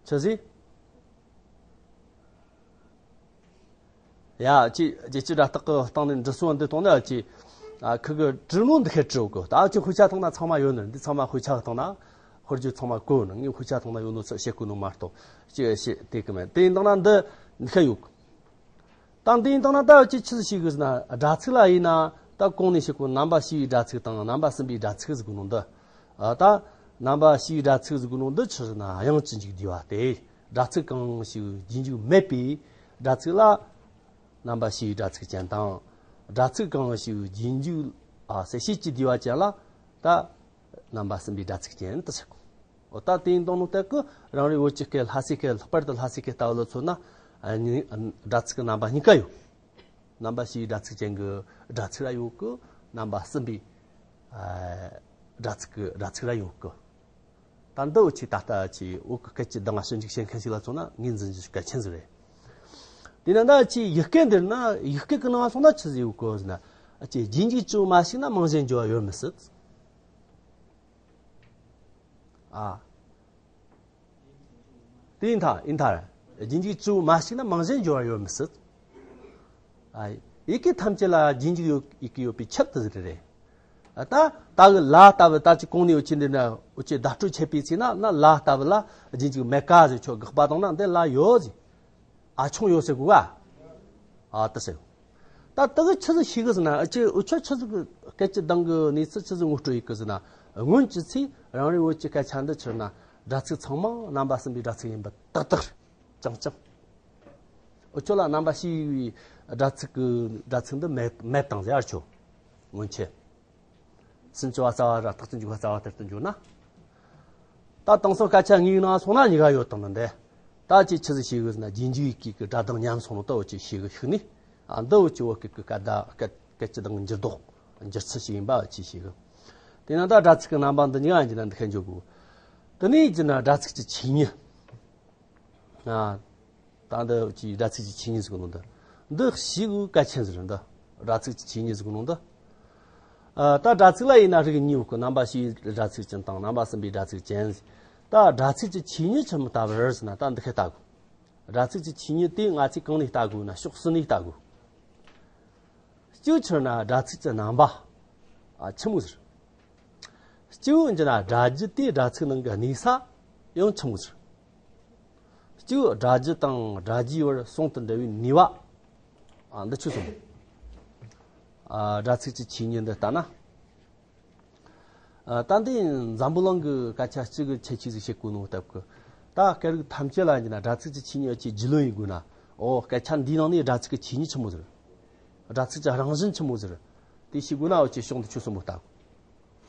ཆི་ཟིག་ཡ། ཅི་ཅི་ཅི་སྒྲ་རྟགས་ཀྱི་སྟེང་ནས་འབྲི་སྲོལ་འདི་གཏོང་ན། ཅི། ཨ། ཁི་གི་དྲི་མོ་འདི་ཁེ་དྲི་གོ་ད་ཅི་དཔེ་ཆ་གཏོང་ན་ཚང་མ་ཡོད་ནི། འདི་ཚང་མ་དཔེ་ཆ་གཏོང་ན། དཔེར་བརྗོད་ཚང་མ་གོ་ནི། ངས་དཔེ་ཆ་གཏོང་ན་ཡོད་ནོ་ཚོ་བཤད་གོ་ནོ་མ་གཏོགས་ཅི་བཤད་དེ་གི་མེད། དེ་ཡིན་དང་ན་འདི་འདི་ཁེ་ཡོད། ད་འདི་ཡིན་དང་ན་ད་ཅི་ཆི་ཟིག་ཤེས་གི་ཟེར་ན། སྒྲ་ཚིག་ལ་ཡིན་ན་ད་གོང་ནས་བཤད་གོ་རྣམ་པ་ཕྱི་བའི་སྒྲ་ཚིག་དང་རྣམ་པ་གསུམ་པའི་སྒྲ་ཚིག་ཟེར་གོ་ནོ་འདི། ཨ། ད་རྣམ་པ་ཕྱི་བའི་སྒྲ་ཚིག་ཟེར་གོ་ནོ་འདི་ཆི་ཟེར་ན། དབྱངས་ཀྱི་མཇུག་བསྡུས་པ་སྟེ། སྒྲ་ཚིག་གང་ཞིག་རྗེས་འཇུག་མེད་པའི་སྒྲ་ཚིག་ལ་རྣམ་པ་ཕྱི་བའི་སྒྲ་ཚིག་ཅན་དང་། སྒྲ་ཚིག་གང་ཞིག་རྗེས་འཇུག་ཨ་གསལ་བྱེད་ཀྱིས་བསྡུས་པ་ཅན་ལ་ད་རྣམ་པ་གསུམ་པའི་སྒྲ་ཚིག་ཅན་དུ་ཟེར་གོ། འོ་ད་དེ་ཡིན་དང་ནོ་ལྟར་གི་རང་རེའི་བོད་ཀྱི་སྐད་ལྷ་སའི་སྐད། ལྷག་པར་དུ་ལྷ་སའི་སྐད་ལྟ་བུ་ལ་མཚོན་ན། ཨ་ནི་སྒྲ་ཚིག་གི་རྣམ་པ་གཉིས་ཀ་ཡོད། རྣམ་པ་ཕྱི་བའི་སྒྲ་ཚིག་ཅན་གྱི་སྒྲ་ཚིག་ར་ཡོད་གི། རྣམ་པ་གསུམ་པའི་ཨ་སྒྲ་ཚིག་གི་སྒྲ་ཚིག་ར་ཡོད་གི། ད་འདི་འུ་ཆོས་ད་ལྟ་ཆོས་བོད་ཀྱི་སྐད་ཀྱི་གདངས་ཞིབ་འཇུག་བྱེད་མཁན་ཞིག་ལ་མཚོན་ན་ངོས་འཛིན་རྒྱུ་གལ་ཆེན་ཟིག་རེད། དེས་ན་ད་ཆོས་ཡིག་སྐད་འདིར་ན། ཡིག་སྐད་ཀྱི་ནང་སོང་ན་ཆི་ཟིག་ཡོད་གི་ཟེར་ན། ཨ་ཆོས་རྗེས་འཇུག་གཅིག་པུ་མ་ཞིག་ན་མིང་གཞན་འགྱུར་བ་ཡོད་མི་སྲིད། ཨ། དེ་ཡིན་ཐ་ཡིན་ཐ། རྗེས་འཇུག་གཅིག་པུ་མ་ཞིག་ན་མིང་གཞན་འགྱུར་བ་ཡོད་མི་སྲིད། ཨ། ཡི་གེ་ཐམས་ཅད་ལ་རྗེས་འཇུག་ཡོད། ཡི་གེ་ཡོད་པའི་ཆེད་དུ་ཟེར་རེད། ཨ། ད་ད་གི་ལ་ལྟ་བུ་ད་ཅི་གོང་ནས་འུ་ཆོས་འདི་ན་འུ་ཆོས་བརྡ་སྤྲོད་བྱེད་པའི་ཚེ་ན་ན་ལ་ལྟ་བུ་ལ་རྗེས་འཇུག་མེད་ཀ་ཟེར། ཁྱོད་དགག་པ་བཏང་ན་འདི་ལ་ཡོད་ཟེར། ཨ་ཆུང་ཡོད་ཟེར་གོ་ག་ཨ་ད་ཟེར། ད་དེ་གི་ཆི་ཟིག་ཤེས་གི་ཟེར་ན། ཨ་ཆོས་འུ་ཆོས་ཆི་ཟིག་གི་སྐད་ཀྱི་གདངས་གི་གནས་ཚུལ་ཆི་ཟིག་ངོ་སྤྲོད་ཡེད་གི་ཟེར་ན། སྔོན་གྱི་ཚེ་རང་རེའི་བོད་ཀྱི་སྐད་ཆ་འདི་ཆི་ན་སྒྲ་ཚིག་ཚང་མ་རྣམ་པ་གསུམ་པའི་སྒྲ་ཚིག་ཡིན་པ་ཏག་ཏག་རྐྱང་རྐྱང་། འུ་ཆོ་ལ་རྣམ་པ་ཕྱི་བའི་སྒྲ་ཚིག་གི་སྒྲ་ཚིག་འདི་མེད་མེད་དང་ཟེར་ཆོག་སྔོན་ཆད། སུམ་ཅུ་པ་རྩ་བ་ར་རྟགས་ཀྱི་འཇུག་པ་རྩ་བ་ལྟར་དུ་འཇུག་ན། ད་དེང་སང་སྐད་ཆ་དངོས་ནང་སོང་ན་གཉིས་ཀ་ཡོད་དང་ནི་འདི། ད་ཅི་ཆི་ཟིག་ཤེས་གི་ཟེར་ན། རྗེས་འཇུག་ཡི་གེ་གི་སྒྲ་གདངས་ཉམས་སོང་ནོ་ད་འུ་ཆོས་ཤེས་གི་ཤུགས་ནི། ཨ་འདི་འུ་ཆོས་བོད་སྐད་ཀྱི་སྐད་བརྡ་སྐད་སྐད་ཀྱི་གདངས་འགྱུར་ལྡོག་འགྱུར་ཚུལ་ཞིག་ཡིན་པ་འུ་ཆོས་ཤེས་གི། དེས་ན་ད་སྒྲ་ཚིག་གི་རྣམ་པ་འདི་གཉིས་ཀ་ཡིན་གྱི་ན་འདི་ཁ་འཇོག་དགོས། དེ་ནས་ཡིན་གྱི་ན་སྒྲ་ཚིག་གི་ཆོས་ཉིད། ཨ། ད་འདི་ཅི་སྒྲ་ཚིག་གི་ཆོས་ཉིད་ཟེར་གོ་ནོ་འདི། འདི་ཞེ་གི་གལ་ཆེན་ཟིག་རེད་འདི། སྒྲ་ཚིག་གི་ཆོས་ཉིད་ཟེར་གོ་ནོ་འདི། ཨ། ད་སྒྲ་ཚིག་ལ་ཡིན་ན་རིགས་གཉིས་ཡོད་གི། རྣམ་པ་ཕྱིའི་སྒྲ་ཚིག་ཅན་དང་རྣམ་པ་གསུམ་པའི་སྒྲ་ཚིག་ཅན། ད་སྒྲ་ཚིག་གི་ཆོས་ཉིད་ཆི་མོ་ལྟ་བུ་རེད་ཟེར་ན། ད་འདི་ཁ་ལྟ་དགོས། སྒྲ་ཚིག་གི་ཆོས་ཉིད་དེ་ང་ཚོས་གང་ནས་ལྟ་དགོས་ན། ཕྱོགས་གསུམ་ནས་ལྟ་དགོས། གཅིག་ཆི་ན་སྒྲ་ཚིག་གི་རྣམ་པ། ཨ། ཆི་མོ་ཟིག་གཅིག་འདི་ན་སྒྲ་རྒྱུད་དེ་སྒྲ་ཚིག་ནང་གི་གནས་ས་ཡང་ཆི་མོ་ཟིག་གཅིག་སྒྲ་རྒྱུད་དང་སྒྲ་རྒྱུའི་བར་ཟུང་དུ་འབྲེལ་བའི་ནུས་པ། ཨ། འདི་ཆོས་གསུམ། ཨ། སྒྲ་ཚིག་གི་ཆོས་ཉིད་འདི་ལྟ་ན། ཨ། ད་འདི་འཛམ་བུ་གླིང་གི་སྐད་ཆ་གཅིག་གི་ཁྱད་ཆོས་ཟིག་བཤད་གོ་ནོ་སྟབས་ཀྱིས། ད་སྐད་རིགས་ཐམས་ཅད་ལ་ཡིན་ན་སྒྲ་ཚིག་གི་ཆོས་ཉིད་ཀྱི་རྒྱུས་ལོན་ཡེད་དགོས་ན། ཨོ། སྐད་ཆ་འདིའི་ནང་ནས་སྒྲ་ཚིག་གི་ཆོས་ཉིད་ཆི་མོ་ཟིག་སྒྲ་ཚིག་གི་རང་བཞིན་ཆི་མོ་ཟིག་དེ་ཤེས་དགོས་ན་འུ་ཆོས་ཕྱོགས་འདི་ཆོས་གསུམ་པོ་ལྟ་དགོས།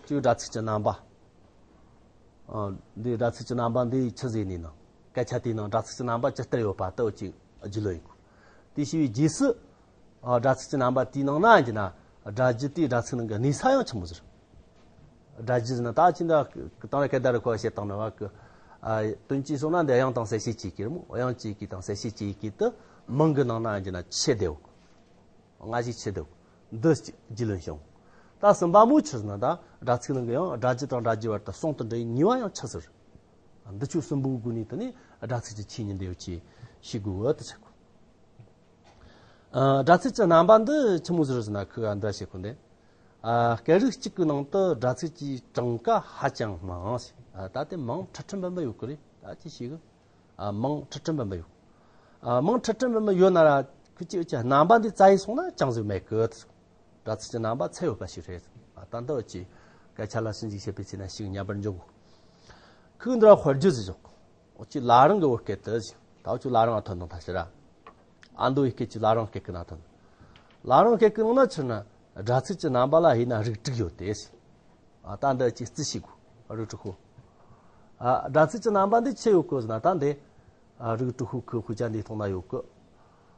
གཅིག་སྒྲ་ཚིག་གི་རྣམ་པ། ཨ། འདི་སྒྲ་ཚིག་གི་རྣམ་པ་འདི་ཆི་ཟིག་ནས་ན། སྐད་ཆ་དེའི་ནང་སྒྲ་ཚིག་གི་རྣམ་པ་ཇི་ལྟར་ཡོད་པ་དེ་འུ་ཆོས་རྒྱུས་ལོན་ཡེད་དགོས། དེ་ཤེས་པའི་རྗེས་སུ། ཨ། སྒྲ་ཚིག་གི་རྣམ་པ་དེའི་ནང་ན་ཡིན་ན་སྒྲ་རྒྱུད་དེ་སྒྲ་ཚིག་ནང་གི་གནས་ས་ཡང་ཆི་མོ་ཟིག་སྒྲ་རྒྱུད་ཟེར་ན་ད་ཅི་འདྲ་དང་ར་སྐད་བརྡ་རུ་ཁོ་བཤད་བཏང་ནི་བ་གི། ཨ། དོན་གཅིག་སོང་ན་འདི་དབྱངས་དང་གསལ་བྱེད་ཀྱི་ཡི་གེ་རེད་མོ། དབྱངས་ཀྱི་ཡི་གེ་དང་གསལ་བྱེད་ཀྱི་ཡི་གེ་དེ་མིང་གི་ནང་ན་ཡིན་ན་ཆེ་བསྡད་ཡོད། སྔ་ཕྱི་ཆེ་བསྡད་ཡོད། འདི་རྒྱུས་ལོན་བྱུང་། ད་གསུམ་པ་མོ་ཆི་ཟེར་ན། ད་སྒྲ་ཚིག་ནང་གི་ཡང་སྒྲ་རྒྱུད་དང་སྒྲ་རྒྱུའི་བར་དུ་ཟུང་དུ་འབྲེལ་བའི་ནུས་པ་ཡང་ཆི་ཟིག་འདི་ཆོས་གསུམ་པོའི་སྒོ་ནས་དེ་ནས་སྒྲ་ཚིག་གི་ཆོས་ཉིད་འདི་འུ་ཆོས་ཤེས་དགོས་བོ་དེ་ཆགས་གོ། ཨ། སྒྲ་ཚིག་གི་རྣམ་པ་འདི་ཆི་མོ་ཟིག་རེད་ཟེར་ན། ཁི་ག་འདི་བཤད་གོ་འདི། ཨ། སྐད་རིགས་གཅིག་གི་ནང་དུ་སྒྲ་ཚིག་གི་གྲངས་ཀ་ཧ་ཅང་མང་ཟེར། ཨ། ད་དེ་མིང་ཁྲི་ཁྲི་འབུམ་པ་ཡོད་གི་རེད། ད་ཅི་ཞིག་གི། ཨ། མིང་ཁྲི་ཁྲི་འབུམ་པ་ཡོད། ཨ། མིང་ཁྲི་ཁྲི་འབུམ་པ་ཡོད་ན་ར་ཁི་གཅིག་གི་རྣམ་པ་འདི་བཙལ་ཡི་སོང་ན་ཅང་ཟིག་མེད་གི། སྒྲ་ཚིག་གི་རྣམ་པ་ཚད་ཡོད་པ་ཞིག་རེད། ཨ། ད་འདི་འུ་ཆོས་སྐད་ཆ་ལ་ཞིབ་འཇུག་བྱེད་པའི་ཚེ་ན་ཞིག་ཉན་པར་འཇོག་དགོས། ཁོས་འདི་ར་དཔེར་བརྗོད་ཟིག་བཞག་འུ་ཆོས་བླ་རུང་གི་བོད་སྐད་དུ་ཟེར། ད་འུ་ཆོས་བླ་རུང་ང་ཐོན་དང་ཐ་ཤི་ར། ཨ་མདོ་ཡི་སྐད་ཀྱི་བླ་རུང་སྐད་ཀྱི་ནང་ཐོན། བླ་རུང་སྐད་ཀྱི་ནང་ན་ཆི་ན་སྒྲ་ཚིག་གི་རྣམ་པ་ལ་ཡིན་ན་རིགས་དྲུག་ཡོད་དེ་ཟེར། ཨ། ད་འདི་ཅིག་རྩིས་ཤིག་གོ། རིགས་དྲུག་ཤོ། ཨ། སྒྲ་ཚིག་གི་རྣམ་པ་འདི་ཆི་ཡོད་གི་ཟེར་ན། ད་འདི། ཨ། རིགས་དྲུག་ཤོ་ཁི་དཔེ་ཆ་འདིའི་ཐོག་ན་ཡོད་གི།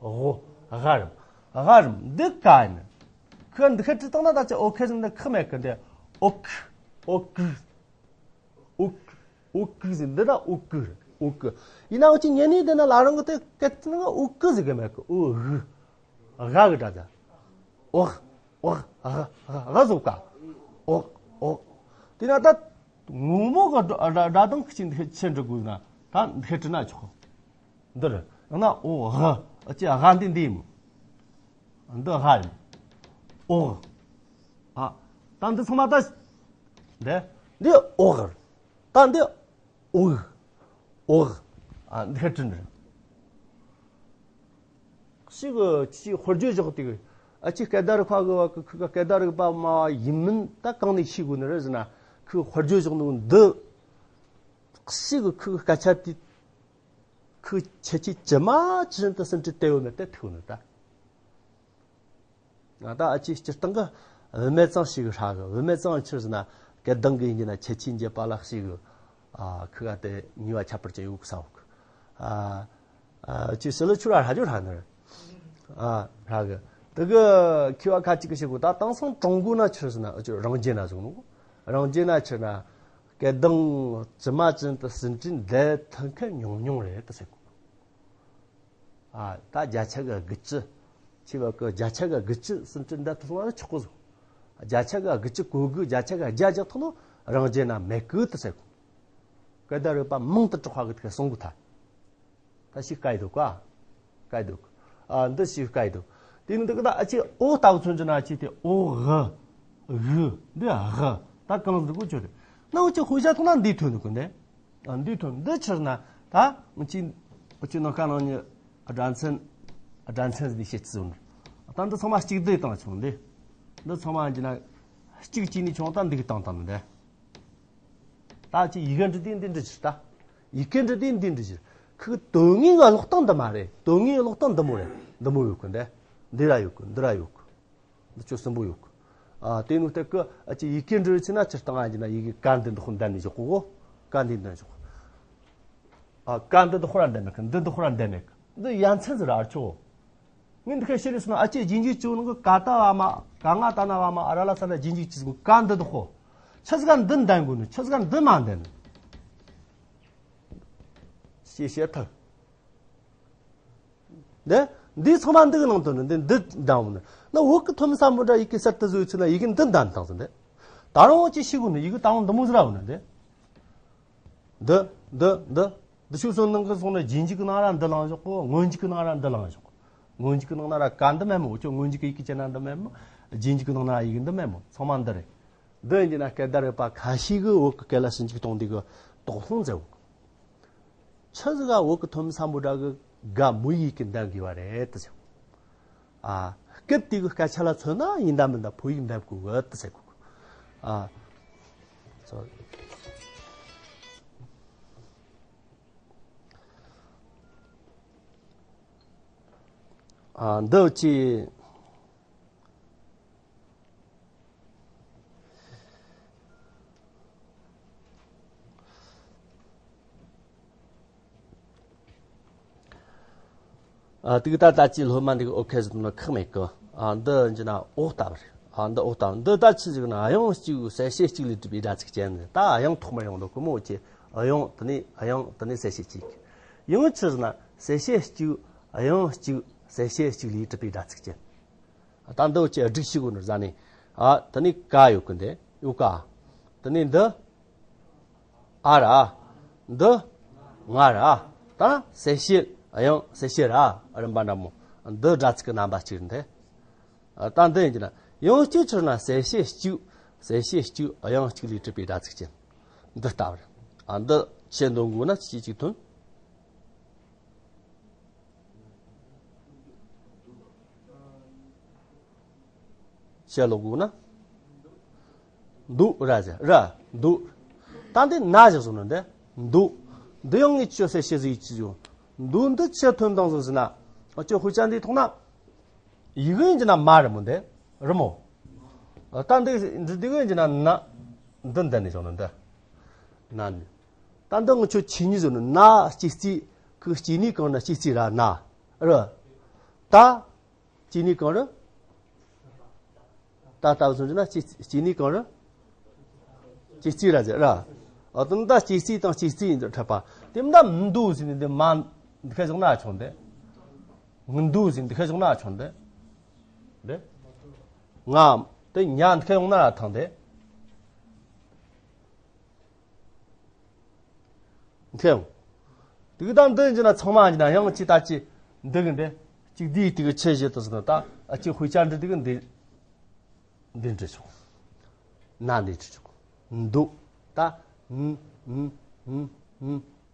ཝ། ཝ་རམ། ཝ་རམ། འདི་ཀ་ཡིན། ཁི་འདི་ཁ་བྲིས་བཏང་ན་ད་ཅི་ཨོ་ཁེ་ཟིན་འདི་ཁི་མེད་གི། འདི་ཨོ་ཁི། ཨོ་ཀི། ཨོ་ཀི། ཨོ་ཀི་ཟིན། འདི་ད་ཨོ་ཀི་རེད། ཨོ་ཀི། ཡིན་ན་འུ་ཅི་ཉན་ནི་དེ་ན་ལ་རང་གི་དེ་སྐད་ཅིག་ན་ཨོ་ཀི་ཟིག་གི་མེད་གི། ཨོ་ཝ། ཝ་གི་སྒྲ་ད། ཨོ་ཝ། ཨོ་ཝ། ཝ་ཟོ་ཀ། ཨོ་ཝ། ཨོ་ཝ། དེ་ན་ད་ངོ་མ་གི་སྒྲ་སྒྲ་གདངས་ཁི་ཆི་འདི་ཁ་ཆི་འབྲི་དགོས་ན་ད་འདི་ཁ་བྲིས་ན་ཆོག་འདིར་ཡང་ན་ཨོ་ཝ། ཨ་ཅེ་ཝ་འདི་འདི་ཡིན། འདི་ཝ་ཡིན། ཨོ་ཝ། ཨ། ད་འདི་ཚང་མ་ད། འདི། འདི་ཨོ་ཝ། ད་འདི་ཨོ་ཝ། ཨོ་ཝ། ཨ། འདི་ཁ་བྲིས་འདིར། ཞིག་གི་ཅི་དཔེར་བརྗོད་བཞག་དེ་གི། ཨ་ཅེ་སྐད་བརྡ་རིག་པ་གི་བ་གི་ཁི་ག་སྐད་བརྡ་རིག་པ་མ་ཡིན་མིན་ད་གང་ནས་ཤེས་དགོས་ནི་རེད་ཟེར་ན། ཁི་དཔེར་བརྗོད་བཞག་ནོ་འདི། ཞིག་གི་ཁི་གི་སྐད་ཆ་དེ། ཁོའི་ཁྱད་ཆོས་ཇི་མ་ཇི་བཞིན་དུ་ཟིན་བྲིས་བསྡད་ཡོད་མེད་དེ་ཐུག་ནི་ད། ང་ད་ཨ་ཅེ་སྤྱིར་བཏང་གི་བུད་མེད་ཚང་ཞིག་ཧྲ་གི། བུད་མེད་ཚང་ཆི་ཟེར་ན་སྐད་གདངས་གི་ཡིན་གྱི་ན་ཁྱད་ཆོས་འབྱེད་པ་ལ་ཞིག་གི། ཨ། ཁི་ག་དེ་ཉེས་པ་ཁྱད་པར་ཅན་ཡོད་གི་ས་འོག་གི། ཨ། ཨ་ཅེ་ཞི་ལི་ཆུ་ར་ཧྲ་རྒྱུ་ཧྲ་ནི་རེད། ཨ། ཧྲ་གི། དེ་གི་ཁི་བ་ཁ་ཅིག་གི་ཞིག་གི་ད་དེང་སང་ཀྲུང་གོ་ན་ཆི་ཟེར་ན་ཨ་ཅེ་རང་རྒྱལ་ན་ཟེར་ནོ། རང་རྒྱལ་ན་ཆི་ན། སྐད་གདངས་ཇི་མ་ཇི་བཞིན་དུ་ཟིན་བྲིས་བསྡད་ཐུབ་མཁན་ཉུང་ཉུང་རེད་དེ་ཟེར་གོ། ཨ། ད་བརྒྱ་ཆ་གི་དགུ་བཅུ། ཆེ་བ་གི་བརྒྱ་ཆ་གི་དགུ་བཅུ་ཟིན་བྲིས་བསྡད་ཐུབ་སོང་ན་ཆོག་གི་བཟོ། བརྒྱ་ཆ་གི་དགུ་བཅུ་གོ་དགུ། བརྒྱ་ཆ་གི་བརྒྱ་རྒྱག་ཐུབ་ནོ་རང་རྒྱལ་ན་མེད་གི་དེ་ཟེར་གོ། སྐད་བརྡ་རིག་པ་མང་དུ་གྲགས་པ་གི་དེ་གསུང་གི་ཐལ། ད་ཞིག་བཀའ་ཡི་འདུག་ག་བཀའ་ཡི་འདུག་ཨ། འདི་ཞིག་བཀའ་ཡི་འདུག་དེ་ནི་འདི་གི་ད་ཨ་ཅེ་ཨོ་ལྟ་བུ་མཚོན་རྒྱུ་ན་ཨ་ཅེ་དེ་ཨོ་ཝ། ཝུ། འདི་ཝ། ད་གང་ཟིག་གོ་ཆོད་རེད། ན་འུ་ཅེ་དཔེ་བཞག་ཐུབ་ན་འདི་ཐོན་ནི་གོ་འདི། ཨ། འདི་ཐོན། འདི་ཆི་ཟེར་ན་ད་འུ་ཅེ་འུ་ཅེ་ནང་ཁ་ནང་ཉི་སྒྲ་མཚན། སྒྲ་མཚན་ཟིག་བཤད་ཅི་ཟེར་ན། ད་འདི་ཚང་མ་གཅིག་བསྡུས་བཏང་བྱུང་འདི། འདི་ཚང་མ་འདི་ན་གཅིག་གཅིག་ནས་བྱུང་། ད་འདི་གི་བཏང་བཏང་ནི་འདི། ད་ཅི་ཡི་གེ་འབྲི་དུས་འདི་འབྲི་ཕྱིར་ད། ཡི་གེ་འབྲི་དུས་འདི་འབྲི་ཕྱིར། ཁོའི་དོན་དངོས་ཀློག་སྟངས་འདི་མ་རེད། དོན་དངོས་ཀློག་སྟངས་འདི་མོ་རེད། འདི་མོ་ཡོད་གི་འདི། འདི་ར་ཡོད་གི། འདི་ར་ཡོད་གི། འདི་ཆོ་གསུམ་པོ་ཡོད་གི། ཨ། དེ་ནི་སྟེ་ཀི་ཨ་ཅི་ཡི་གེ་འབྲི་ཕྱིར་ན་སྤྱིར་བཏང་ཨ་ཅི་ན་ཡི་གེ་ཀ་འདི་འདི་ཁོ་འདི་ནས་བཞག་གོ། ཀ་འདི་འདི་བཞག་ཨ། ཀ་འདི་འདི་ཁོ་ར་འདི་མེད་གི། འདི་འདི་ཁོ་ར་འདི་མེད་གི། འདི་ཡ་མཚན་ཟིག་ར་ཨ་ཆོ། ངས་འདི་ཁ་ཤེས་རེད་ཟེར་ན་ཨ་ཅེ་རྗེས་འཇུག་ཅིག་ནི་གི་ག་ད་བ་མ། ག་ང་ད་ན་བ་མ། ཨ་ར་ལ་ས་ན་རྗེས་འཇུག་ཅིག་གི་ཀ་འདི་དོ་ཧོ། ཆི་ཟིག་ག་འདི་འདན་དགོས་ནི། ཆི་ཟིག་ག་འདི་མ་འདན་ནི། ཞེས་བཤད་ཐུབ། འདི་འདི་ཚང་མ་འདི་གི་ནང་དུ་ནི་འདི་འདི་འདན་འོ་ནི། ན་བོད་གི་ཐོན་མི་སམ་བྷོ་ཊ་ཡི་གེ་གསར་དུ་བཟོས་ཚུལ་ན་ཡི་གེ་འདི་འདན་དང་ཟིན་འདི། ད་རུང་ཅི་ཤེས་དགོས་ནི། ཡི་གེ་ད་རུང་འདི་མོ་ཟིག་ར་འོ་ནི་འདི། འདི། འདི། འདི། འདི་ཕྱོགས་སུ་ནང་གི་སོང་ནས་རྗེས་འཇུག་གི་ནང་ར་འདི་ལངས་བཞག་གོ། སྔོན་འཇུག་གི་ནང་ར་འདི་ལངས་བཞག་གོ། སྔོན་འཇུག་གི་ནང་ན་ར་ཀ་འདི་མེད་མོ། ཁྱོད་སྔོན་འཇུག་གི་ཡི་གེ་ཅན་ན་འདི་མེད་མོ། རྗེས་འཇུག་གི་ནང་ན་ཡི་གེ་འདི་མེད་མོ། ཚང་མ་འདི་རེད། འདི་ཡིན་གྱི་ན་སྐད་བརྡ་རིག་པ་ཁ་ཤས་ཀྱིས་བོད་ཀྱི་སྐད་ལ་ཞིབ་འཇུག་གཏོང་དུས་ཀྱི་དོགས་སློང་མཛད་འོང་། ཆི་ཟིག་ག་བོད་ཀྱི་ཐོན་མི་སམ་བྷོ་ཊ་གི་ག་མོ་ཡིག་གི་འདན་དགོས་པ་རེད་དེ་ཟེར། ཨ། སྐད་དེ་གི་སྐད་ཆ་ལ་མཚོན་ན་ཡིན་ད་མིན་ད་བོད་ཡིག་འདན་དགོས་གི་དེ་ཟེར་གོ། ཨ། སོ། ཨ། འདི་ཅི། ཨ། དེ་གི་ད་ལྟ་ཅི་སློབ་མ་འདི་གི་ཨོ་ཁེ་ཟེར་ན་ཁག་མེད་གི། ཨ། འདི་ཡིན་ན་འོག་ལྟ་བུ་རེད། ཨ། འདི་འོག་ལྟ་བུ། འདི་ད་ཆི་ཟིག་ན་དབྱངས་གཅིག་གསལ་བྱེད་གཅིག་ལས་གྲུབ་པའི་སྒྲ་ཚིག་ཅན། ད་དབྱངས་ཐོག་མར་ཡོང་འདུག་གི་མོ། ཅི། དབྱངས། དེ་ནས་དབྱངས། དེ་ནས་གསལ་བྱེད་གཅིག། ཡང་ཆི་ཟིག་ན་གསལ་བྱེད་གཅིག། དབྱངས་གཅིག། གསལ་བྱེད་གཅིག་ལས་གྲུབ་པའི་སྒྲ་ཚིག་ཅན། ད་འདི་ཅི་སྒྲིག་ཞིག་གོ་ནོ་ཟ་ནས། ཨ། དེ་ནས་ཀ་ཡོད་གི་འདི་ཡོད་ཀ། དེ་ནས་འདི་ཨ་ར། འདི་ང་ར། ད་གསལ་བྱེད་དབྱངས་གསལ་བྱེད་ར་རིམ་པ་འདྲ་མོ། འདི་སྒྲ་ཚིག་གི་རྣམ་པ་གཅིག་རེད་འདི། ཨ། ད་འདི་ཡིན་གྱི་ན་ཡང་གཅིག་ཆི་ན་གསལ་བྱེད་གཅིག། གསལ་བྱེད་གཅིག་དབྱངས་གཅིག་ལས་གྲུབ་པའི་སྒྲ་ཚིག་ཅན། འདི་ལྟ་བུར། ཨ། འདི་ཆེ་འདོན་དགོས་ན་ཅི་ཅིག་ཐོན། ཞལ་ལོག་དགོས་ན། འདུག་ར་ཟེར་ར། འདུག། ད་འདི་ན་ཞིག་སོང་ནི་འདི། འདུག། འདི་ཡང་ངས་ཆོས་ཟེར་བཤད་ཟིག་ཡིད་ཆེས་ཡོད། འདུག་འདི་ཆེ་ཐོན་དང་ཟིག་ཟེར་ན། ཨ། ཅོ་ཧུ་ཅན་འདི་ཐོག་ན། ཡི་གེ་ཡིན་གྱི་ན་མ་རེད་མོ་འདི། རི་མོ། ད་འདི་འདི་འདི་གི་ཡིན་གྱི་ན་ན། འདི་འདི་ནས་བྱུང་ནི་འདི། ན་ནི། ད་འདི་ངི་ཆོ་ཆི་ཉི་བཟོ་ནི་ན་སྐྱེ་རྩིས་གི་སྐྱེ་ནི་གང་ན་སྐྱེ་རྩིས་ར་ན། རི། ད། སྐྱེ་ནི་གང་རི། ད་ལྟ་བུ་སོང་ན་སྐྱེ་སྐྱེ་ནི་གང་རི། སྐྱེ་རྩིས་ར་ཟེར་ར། ཨ། དེ་ད་སྐྱེ་རྩིས་དང་སྐྱེ་རྩིས་ཡིན་འདི་འཕྲད་པ། དེ་མི་ད་མི་འདུག་ཟེར་ནི་འདི་མ་འདི་ཁ་བཞག་ན་ཆོག་འདི། ངི་འདུག་ཟེར་འདི་ཁ་བཞག་ན་ཆོག་འདི། འདི། ང་། དེ་ཉ་འདི་ཁ་ཡོང་ན་ཐང་འདི། འདི་ཁ་ཡོང་། དེ་གི་ད་འདི་ཡིན་ན་ཚང་མ་ཡིན་ན་ཡང་ཅི་ད་ཅི་འདི་གི་འདི་གཅིག་འདིའི་དེ་གི་ཆེ་བཞི་དུ་ཟེར་ན་ད་ཨ་ཅི་དཔེ་ཆ་འདི་དེ་གི་འདི་འདི་འདྲི་ཆོག། ན་འདི་འདྲི་ཆོག། འདུག། ད་ན་ན་ན་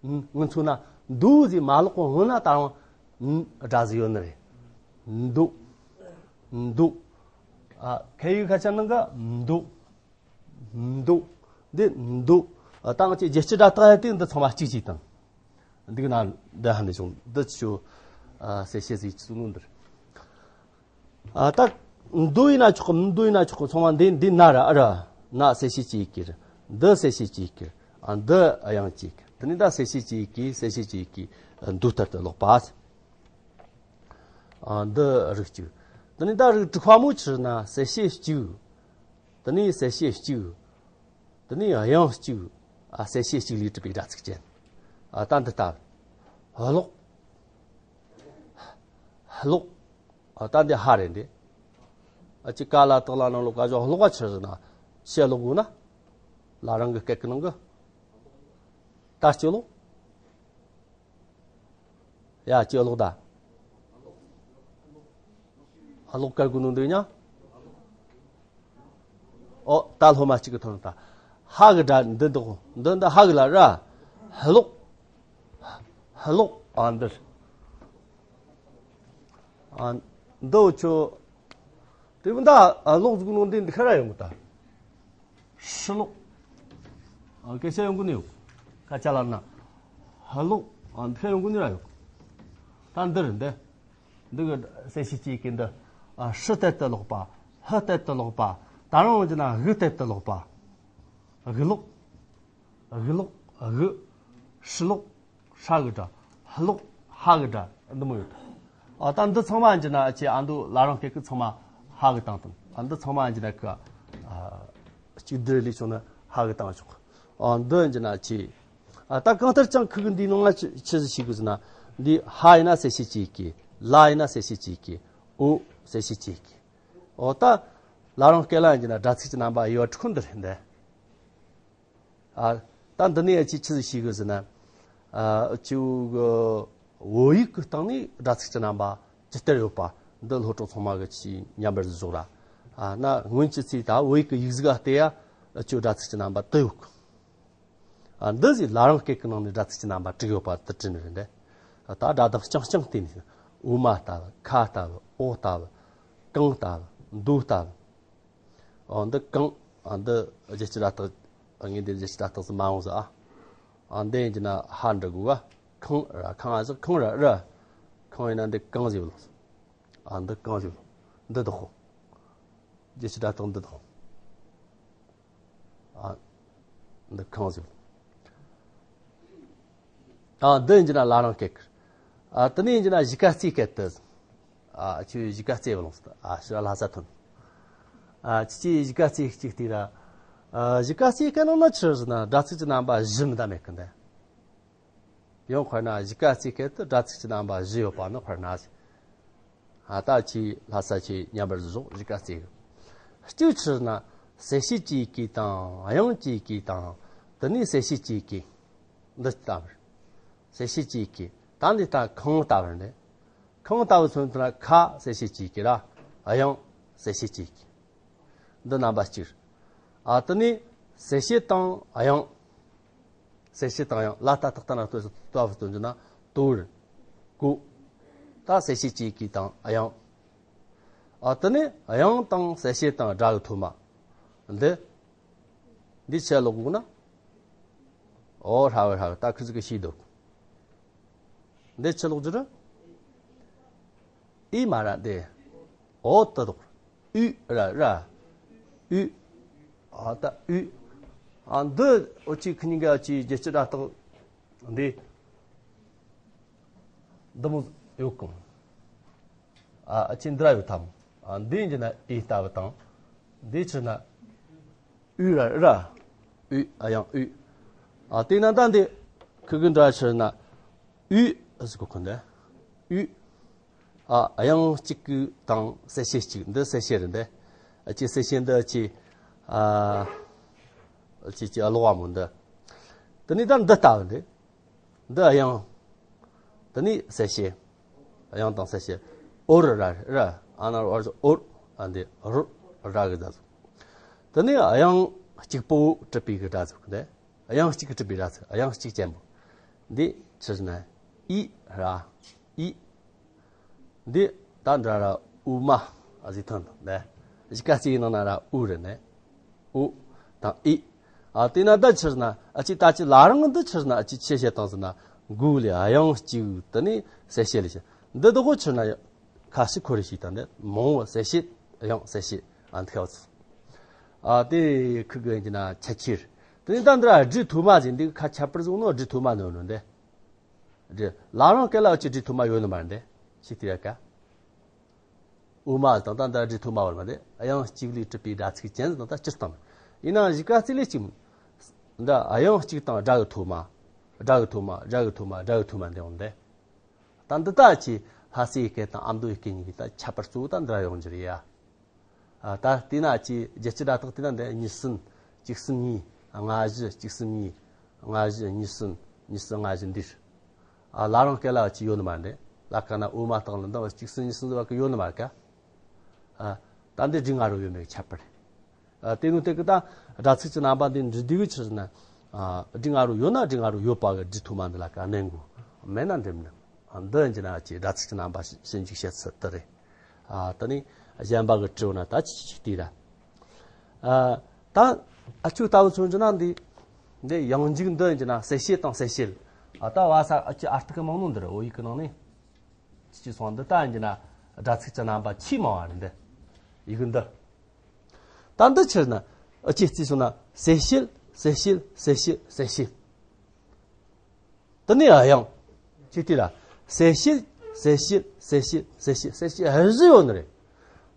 ན་ང་ཚོ་ན་འདུག་ཟེར་མ་ལོག་གོ་འོང་ན་ད་རུང་ན་སྒྲ་ཟིག་ཡོད་ནི་རེད། འདུག། འདུག། ཨ། ཁ་ཡིག་ཁ་ཆ་ནང་གི་འདུག། འདུག། འདི་འདུག། ཨ། ད་ང་ཅི་རྒྱལ་སྤྱི་སྒྲ་རྟགས་ཡ་དེ་འདི་ཚང་མ་གཅིག་གཅིག་དང་། འདི་གི་ན་འདི་ཧ་ནི་བྱུང་འདི་ཆུ། ཨ། གསལ་བཤད་ཟིག་ཆུ་ནོ་འདིར། ཨ། ད་འདུག་ཡིན་ན་ཆོག་གི། མི་འདུག་ཡིན་ན་ཆོག་གི། ཚང་མ་འདི་འདི་ན་ར་ཨ་ར། ན་གསལ་བཤད་གཅིག་གི་ར། འདི་གསལ་བཤད་གཅིག་གི་ར། ཨ། འདི་དབྱངས་གཅིག་གི། དེ་ནི་ད་གསལ་བཤད་གཅིག་གི་གསལ་བཤད་གཅིག་གི་འདུག་ལྟར་དུ་ཀློག་པ། ཨ། འདི་རིགས་གཅིག། དེ་ནི་ད་རིགས་དྲུག་པ་མོ་ཆི་ན་གསལ་བཤད་གཅིག། དེ་ནས་གསལ་བཤད་གཅིག། དེ་ནས་དབྱངས་གཅིག། ཨ། གསལ་བཤད་གཅིག་ལས་གྲུབ་པའི་སྒྲ་ཚིག་ཅན། ཨ། ད་འདི་ལྟ། ཀློག། ཀློག། ཨ། ད་འདི་ཧ་རེད་འདི། ཨ་ཅི་ཀ་ལ་དག་ལ་ནང་ལོག་ག་ཞོག་ཀློག་པ་ཆི་ཟེར་ན། ཞལ་ལོག་དགོས་ན། ལ་རང་གི་སྐད་ཀྱི་ནང་གི། ད་ཅི་ལོག། ཡ། ཅི་ལོག་ད། ཨ་ལོག་སྐད་དགོས་ནོ་འདུག་ཉ། ཨོ། ད་སློབ་མ་གཅིག་གི་ཐོན་ད། ཧ་གི་སྒྲ་འདི་འདུག། འདི་འདི་ཧ་གི་ལ་ར། ཀློག། ཀློག། ཨ། འདིར། ཨ། འདི་ཆོ། དེ་མི་ད་ཀློག་ཟུག་ནོ་འདི་འདི་ཁ་ར་ཡོང་གི་ད། ཧྲི་ལོག། ཨ། སྐད་ཆ་ཡོང་གི་ནི་ཡོད། ཁ་ཆ་ལ་ན། ཀློག། ཨ། འདི་ཁ་ཡོང་གི་ནི་ར་ཡོད། ད་འདིར་འདི། འདི་གི་གསལ་བཤད་གཅིག་གི་འདི། ཨ། ཧྲི་གཏད་དུ་ཀློག་པ། ཧ་གཏད་དུ་ཀློག་པ། ད་རུང་འོང་གི་ན་གི་གཏད་དུ་ཀློག་པ། གི་ལོག། གི་ལོག། གི། ཧྲི་ལོག། ཧྲ་གི་སྒྲ། ཧ་ལོག། ཧ་གི་སྒྲ་འདི་མོ་ཡོད། ཨ། ད་འདི་ཚང་མ་ཡིན་གྱི་ན་ཅི། ཨ། འདི་ལ་རང་སྐད་ཀྱི་ཚང་མ་ཧ་གི་བཏང་དང་། ཨ། འདི་ཚང་མ་ཡིན་གྱི་ན་ཀ། ཨ། གཅིག་སྡུད་ལས་བྱུང་ན་ཧ་གི་བཏང་ཆོག། ཨ། འདི་ཡིན་གྱི་ན་ཅི། ཨ། ད་གང་ལྟར་ཀྱང་ཁུ་གི་འདིའི་ནང་ལ་ཅི་ཅི་ཟིག་ཤེས་དགོས་ཟེར་ན། འདི་ཧ་ཡིན་ན་གསལ་བཤད་གཅིག་གི། ལ་ཡིན་ན་གསལ་བཤད་གཅིག་གི། འོ་གསལ་བཤད་གཅིག་གི། འོ་ད་ལ་རང་སྐད་ལ་ཡིན་གྱི་ན་སྒྲ་ཚིག་གི་རྣམ་པ་དབྱེ་བ་དྲུག་འདི་རེད་འདི། ཨ། ད་འདི་ནས་ཅི་ཆི་ཟིག་ཤེས་དགོས་ཟེར་ན། ཨ། ཅིའུ་གི་བོད་ཡིག་གི་སྟེང་ནས་སྒྲ་ཚིག་གི་རྣམ་པ་ཇི་ལྟར་ཡོད་པ་འདི་སློབ་གྲོགས་ཚང་མ་གི་ཆེས་མཉམ་པར་བཟོ་ར། ཨ། ན་སྔོན་ཅི་ཚེ་ད་བོད་ཡིག་གི་ཡིག་གཟུགས་ལ་བལྟས་ཡ་ཅིའུ་སྒྲ་ཚིག་གི་རྣམ་པ་དུ་ཡོད་གི། ཨ། འདི་ཟིག་ལ་རང་སྐད་ཀྱི་ནང་ནས་སྒྲ་ཚིག་གི་རྣམ་པ་དྲུག་ཡོད་པ་དུ་བྲིས་ནི་རེད་འདི། ད་སྒྲ་གདངས་རྐྱང་རྐྱང་བལྟས་ནས། འོ་མ་ལྟ་བུ། ཁ་ལྟ་བུ། འོ་ལྟ་བུ། གང་ལྟ་བུ། འདུག་ལྟ་བུ། འོ་འདི་གང་། ཨ། འདི་རྒྱལ་སྤྱི་སྒྲ་རྟགས། ངས་འདི་རྒྱལ་སྤྱི་སྒྲ་རྟགས་སུ་མ་འོང་ཟེར། ཨ། ཨ། འདི་ཡིན་གྱི་ན་ཧ་འདྲི་དགོས་ག། ཁང་ར། ཁང་ཨ་ཟེར། ཁང་ར་ར། ཁང་ཡིན་ན་འདི་གང་ཟེར་བ་ལ། ཨ། འདི་གང་ཞིག་འདི་དག་གོ། རྒྱུ་ཆོས་སྒྲ་རྟགས་འདི་དག་ཨ། འདི་གང་ཞིག་ཨ། འདི་ཡིན་གྱི་ན་ལ་རང་སྐད་ཀྱི། ཨ། དེ་ནས་ཡིན་གྱི་ན་གཞིས་ཀ་རྩེའི་སྐད་དུ། ཨ། ཁྱོད་གཞིས་ཀ་རྩེ་བ་ལོངས་སུ། ཨ། ཕྱི་ལྷ་ས་ཐོན། ཨ། ཁྱེད་ཀྱིས་གཞིས་ཀ་རྩེ་གཅིག་བལྟས་ར། ཨ། གཞིས་ཀ་རྩེའི་སྐད་ནང་ན་ཆི་ཟེར་ན་སྒྲ་ཚིག་གི་རྣམ་པ་བཞི་མི་འདྲ་མེད་ཀི་འདི། ཡང་དཔེར་ན་གཞིས་ཀ་རྩེའི་སྐད་དུ་སྒྲ་ཚིག་གི་རྣམ་པ་བཞི་ཡོད་པ་ནི་དཔེར་ན། ཨ། ད་ཁྱེད་ལྷ་ས་ཁྱེད་མཉམ་པར་བཞག་གཞིས་ཀ་རྩེ་གི། གཅིག་ཆི་ཟེར་ན་གསལ་བྱེད་ཀྱི་གི་དང་དབྱངས་ཀྱི་གི་དང་། དེ་ནས་གསལ་བྱེད་ཀྱི་གི། འདི་ལྟ་བུར། གསལ་བྱེད་ཀྱི་གི། ད་འདི་ལྟ་ཁང་ལྟ་བུར་འདི། ཁང་ལྟ་བུ་མཚོན་དུ་ན་ཁ་གསལ་བྱེད་ཀྱི་གི་ར། དབྱངས་གསལ་བྱེད་ཀྱི་གི། འདི་རྣམ་པ་གཅིག་ཨ། དེ་ནས་གསལ་བྱེད་དང་དབྱངས། གསལ་བྱེད་དང་དབྱངས་ལ་ལྟ་རྟགས་ལྟར་ན་ལྟོས་སུ་ལྟ་བུ་སྟོན་རྒྱུ་ན་དོར། གོ། ད་གསལ་བྱེད་ཀྱི་གི་དང་དབྱངས། ཨ། དེ་ནས་དབྱངས་དང་གསལ་བྱེད་དང་སྒྲ་གི་མཐུ་མ། འདི། འདི་ཆེ་ལོག་གོ་ན། ཨོ་ཧྲ་བོ་ཧྲ་བོ་ད་ཁི་ཟིག་གི་ཤིས་འདུག་འདི་ཆེ་ལོག་རྒྱུ་ར། ཨི་མ་ར་འདི། ཨོ་ཏི་དོག་ཨུ་ར་ར། ཨུ། ཨ། ད་ཨུ། ཨ། འདི་འུ་ཅག་ཁི་གཉིས་ཀ་ཅིག་རྒྱུ་ཆོས་སྒྲ་རྟགས་འདི། འདི་མོ་ཡོད་གོ། ཨ། ཨ་ཅེ་འདི་ར་ཡོད་དམ། ཨ། འདི་ཡིན་གྱི་ན་ཨི་ལྟ་བུ་དང་། འདི་ཆི་ཟེར་ན། ཨུ་ར་ར། ཨུ། ཨ། དབྱངས་ཨུ། ཨ། དེ་ན་ད་འདི་ཁི་གི་འདྲ་ཆི་ཟེར་ན། ཨུ་ཟེར་གོ་ཁོ་འདི། ཨུ། ཨ། དབྱངས་གཅིག་གི་དང་གསལ་བྱེད་གཅིག་འདི་གསལ་བྱེད་རེད་འདི། ཨ་ཅེ་གསལ་བྱེད་འདི་ཨ་ཅེ། ཨ། ཨ་ཅེ་ཅེ་ཨ་ལོག་བ་མོ་འདི། དེ་ནས་ད་འདི་ལྟ་བུ་འདི། འདི་དབྱངས། དེ་ནས་གསལ་བྱེད། དབྱངས་དང་གསལ་བྱེད། ཨོ་ར་ར་ར། ཨ་ན་རོ་ཨོ་ར་ཟེར་ཨོ་ར། ཨ། འདི་རོ་ར་གི་སྒྲ་ཟིག་དེ་ནས་དབྱངས་གཅིག་པོ་གྲུབ་པའི་གི་སྒྲ་ཟིག་འདི། དབྱངས་གཅིག་གིས་གྲུབ་པའི་སྒྲ་ཚིག་དབྱངས་གཅིག་ཅན་པོ། འདི་ཆི་ཟེར་ན། ཨི་ར། ཨི། འདི་ད་འདྲ་ར་ཨུ་མ་ཨ་ཟིག་ཐོན་ནས། གཞིས་ཀ་རྩེའི་ནང་ན་ར་ཨུ་རེད་ནས། ཨུ་དང་ཨི། ཨ། དེ་ན་ད་ཆི་ཟེར་ན་ཨ་ཅེ་ད་ཅི་ལ་རང་འདི་ཆི་ཟེར་ན་ཨ་ཅེ་ཆི་བཤད་དང་ཟེར་ན། མགོ་ལས་དབྱངས་གཅིག་དེ་ནས་གསལ་བྱེད་ལས་བཤད། འདི་དག་གོ་ཆི་ཟེར་ན། ཁ་ཤས་ཁོ་རེ་ཞིག་དང་འདི་མང་བོ་གསལ་བྱེད་དབྱངས་གསལ་བྱེད་ཨ་འདི་ཁ་བ་ཚུ། ཨ། དེ་ཁི་གི་ཡིན་གྱི་ན་ཆ་ཁྱེར། དེ་ནས་ད་འདི་ར་སྒྲའི་མཐུ་མ་ཟེར་འདི་ཁ་ཁྱད་པར་བཟུང་ནོ་སྒྲའི་མཐུ་མ་ནོ་ནོ་འདི། འདི་ལ་རང་སྐད་ལ་ཅི་སྒྲའི་མཐུ་མ་ཡོད་ནི་མ་འདི། ཞིག་དེ་ཡ་ཀ་ཨུ་མ་དང་ད་འདི་སྒྲའི་མཐུ་མ་བར་མ་འདི་དབྱངས་གཅིག་ལས་གྲུབ་པའི་སྒྲ་ཚིག་ཅན་དང་ད་སྤྱིར་བཏང་། ཡིན་ནའང་གཞིས་ཀ་རྩེ་ལས་གཅིག་འདི་དབྱངས་གཅིག་དང་སྒྲ་གི་མཐུ་མ། སྒྲ་གི་མཐུ་མ། སྒྲ་གི་མཐུ་མ། སྒྲ་གི་མཐུ་མ་འདི་འོང་འདི། ད་འདི་ལྟ་ཅི་ལྷ་སའི་སྐད་དང་ཨ་མདོའི་སྐད་གཉིས་ཀྱི་ད་ཁྱད་པར་གཙོ་བོ་ད་འདི་ར་ཡོང་རྒྱུ་རེད་ཡ། ཨ། ད་དེ་ན་ཅི་རྒྱུ་ཆོས་སྒྲ་རྟགས་དེ་ན་འདི་གཉིས་གསུམ། གཅིག་གསུམ་གཉིས། ལྔ་བཞི། གཅིག་གསུམ་གཉིས། ལྔ་བཞི། གཉིས་གསུམ། གཉིས་གསུམ། ལྔ་བཞི་འདིར། ཨ། ལ་རང་སྐད་ལ་ཅི་ཡོད་ནི་མ་འདི། ལ་ཀ་ན་ཨུ་མ་རྟགས་ལ་འདི་བ་གཅིག་གསུམ་གཉིས་གསུམ་བ་ཀ་ཡོད་ནི་མ་ཀ་ཨ། ད་འདི་འབྲི་ང་རོ་ཡོད་མེད་ཁྱད་པར། ཨ། དེ་ནུ་དེ་གི་ད་སྒྲ་ཚིག་གི་རྣམ་པ་འདི་འབྲི་དུས་ཀྱི་ཕྱིར་ན། ཨ། འབྲི་ང་རོ་ཡོད་ན་འབྲི་ང་རོ་ཡོད་པ་གི་སྒྲའི་མཐུ་མ་འདི་ལ་ཀ་གནས་དགོས། མེད་ན་འབྲི་མི་ནུས། ཨ། འདི་ཡིན་གྱི་ན་ཅི་སྒྲ་ཚིག་གི་རྣམ་པ་ཞིབ་འཇུག་བྱེད་ཚུལ་དེ་རེད། ཨ། དེ་ནས་གཞན་པ་གི་དྲི་བ་ན་ད་ཅི་ཅིག་དེ་ར། ཨ། ད་ཨ་ཆུ་ལྟ་བུ་མཚོན་གྱི་ན་འདི། འདི་ཡང་འཇུག་འདི་ཡིན་གྱི་ན་གསལ་བྱེད་དང་གསལ་བྱེད། ཨ། ད་བ་ས་ཨ་ཅི་ཨ་རྟགས་གི་མང་ནོ་འདི་ར་འོ་ཡིག་གི་ནང་ནས། ཅི་ཅི་སོང་འདི་ལྟ་ཡིན་གྱི་ན་སྒྲ་ཚིག་གི་རྣམ་པ་ཆེས་མང་བ་རེད་འདི། ཡི་གེ་འདི། ད་འདི་ཕྱིར་ན་ཨ་ཅི་རྩིས་སོང་ན་གསལ་བྱེད། གསལ་བྱེད། གསལ་བྱེད། གསལ་བྱེད། དེ་ནས་ཨ་ཡང་། ཅི་དེ་ལ། གསལ་བྱེད། གསལ་བྱེད། གསལ་བྱེད། གསལ་བྱེད། གསལ་བྱེད་ཨ་བཞི་ཡོད་ནི་རེད།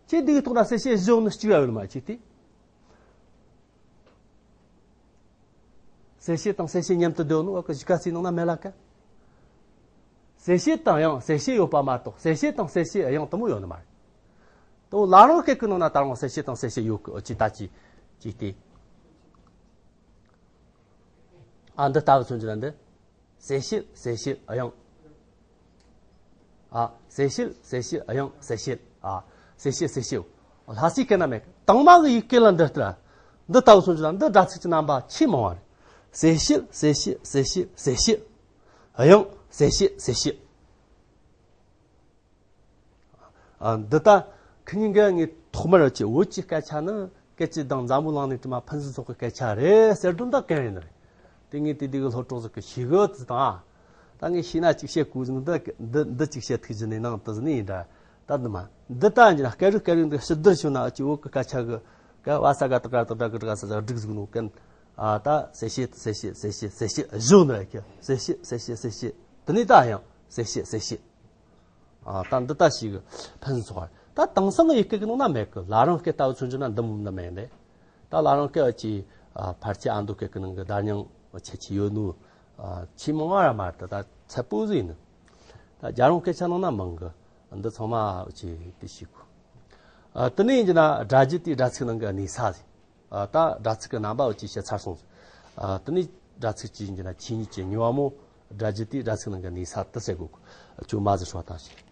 ཅི་འདི་གི་ཐོག་ན་གསལ་བྱེད་བཞི་ཡོད་ནི་གཅིག་ཡ་ཡོད་ནི་མ་ཅི་དེ། གསལ་བྱེད་དང་གསལ་བྱེད་མཉམ་དུ་སྡོད་ནོ་བ་ཀ་གཞིས་ཀ་རྩེའི་ནང་ན་མེད་ལ་ཀ་གསལ་བྱེད་དང་དབྱངས་གསལ་བྱེད་ཡོད་པ་མ་གཏོགས་གསལ་བྱེད་དང་གསལ་བྱེད་དབྱངས་དེ་མོ་ཡོད་ནི་མ་རེད། དེ་བོ་ལ་རང་སྐད་ཀྱི་ནང་ན་ད་རུང་གསལ་བྱེད་དང་གསལ་བྱེད་ཡོད་ཀི་ཨོ་ཅི་ད་ཅི་ཅི་སྟེ། ཨ་འདི་ལྟ་བུ་མཚོན་གྱི་ན་འདི། གསལ་བྱེད་གསལ་བྱེད་དབྱངས། ཨ། གསལ་བྱེད་གསལ་བྱེད་དབྱངས་གསལ་བྱེད། ཨ། གསལ་བྱེད་གསལ་བྱེད། ལྷ་སའི་སྐད་ན་མེད། དང་མ་གི་ཡི་གེ་ལ་འདི་ལྟར། འདི་ལྟ་བུ་མཚོན་གྱི་ན་འདི་སྒྲ་ཚིག་གི་རྣམ་པ་ཆེས་མང་བ་རེད། གསལ་བྱེད་གསལ་བྱེད་གསལ་བྱེད་གསལ་བྱེད། དབྱངས་གསལ་བྱེད་གསལ་བྱེད། ཨ། འདི་ལྟ་ཁི་གཉིས་ཀ་ངས་ཐོག་མར་ཅི་བོད་ཀྱི་སྐད་ཆ་ནི་སྐད་ཀྱི་གདངས་འཛམ་བུ་གླིང་ནས་དྲི་མ་ཕུན་སུམ་ཚོགས་པའི་སྐད་ཆ་རེད་ཟེར་དོན་དག་གང་ཡིན་ནི་རེད། དེ་ངས་དེ་དུས་ཀྱི་སློབ་གྲོགས་ཟིག་གི་ཤེས་གི་ཙི་དང་། ད་ངས་ཤེས་ན་ཅིག་བཤད་དགོས་ཟིན་འདི་འདི་འདི་ཅིག་བཤད་ཐུག་རྒྱུ་ནས་ནང་དུ་ཟིན་ནི་ཡིན་འདྲ། ད་འདི་མ་འདི་ལྟ་ཡིན་ན་སྐད་རིགས་སྐད་རིགས་འདི་ཕྱི་བསྡུར་བྱུང་ན་ཅི་བོད་ཀྱི་སྐད་ཆ་གི་ག་བ་ས་ག་ཏི་ག་ཏི་ཏྲ་གི་ཏྲ་ག་ས་ས་སྒྲིག་ཟིག་ནོ་གན། ཨ་ད་གསལ་བཤད་གསལ་བཤད་གསལ་བཤད་གསལ་བཤད་གཞུང་ནི་ཀྱི་གསལ་བཤད་གསལ་བཤད་གསལ་བཤད། དེ་ནས་ད་ཡང་གསལ་བཤད་གསལ་བཤད། ཨ་ད་འདི་ལྟ་ཞིག་ཕན་ཚོགས། ད་དེང་སང་གི་ཡི་གེ་གི་ནང་ན་མེད་གི། ལ་རང་སྐད་ལྟ་བུ་མཚོན་རྒྱུ་ན་འདི་མོ་ན་མེད་ནས། ད་ལ་རང་སྐད་ཀྱི་ཨ་ཕལ་ཆེར་ཨ་མདོ་སྐད་ཀྱི་ནང་གི་བརྡ་རྙིང་ཆེ་ཆེ་ཡོད་ནོ། ཨ་ཆེས་མང་བ་ར་མ་རེད། ད་ཚད་པོ་ཟིག་ཡིན་ནི། ད་རྒྱལ་རོང་སྐད་ཆ་ནང་ན་མང་གི། འདི་ཚང་མ་ཅི་དེ་ཞིག་གོ། ཨ་དེ་ནས་ཡིན་གྱི་ན་སྒྲ་རྒྱུད་དེའི་སྒྲ་ཚིག་ནང་གི་གནས་ས་ཟིག་ཨ་ད་སྒྲ་ཚིག་གི་རྣམ་པ་ཅི་བཤད་ཚར་སོང་ཟིག་ཨ་དེ་ནས་སྒྲ་ཚིག་ཅི་ཡིན་གྱི་ན་ཆོས་ཉིད་ཀྱི་དངོས་པོ་མོ། སྒྲ་རྒྱུད་དེའི་སྒྲ་ཚིག་ནང་གི་གནས་ས་དེ་ཟེར་གོ། ཁྱོད་མ་ཟིག་ཧྲོ་བཏང་ཞིག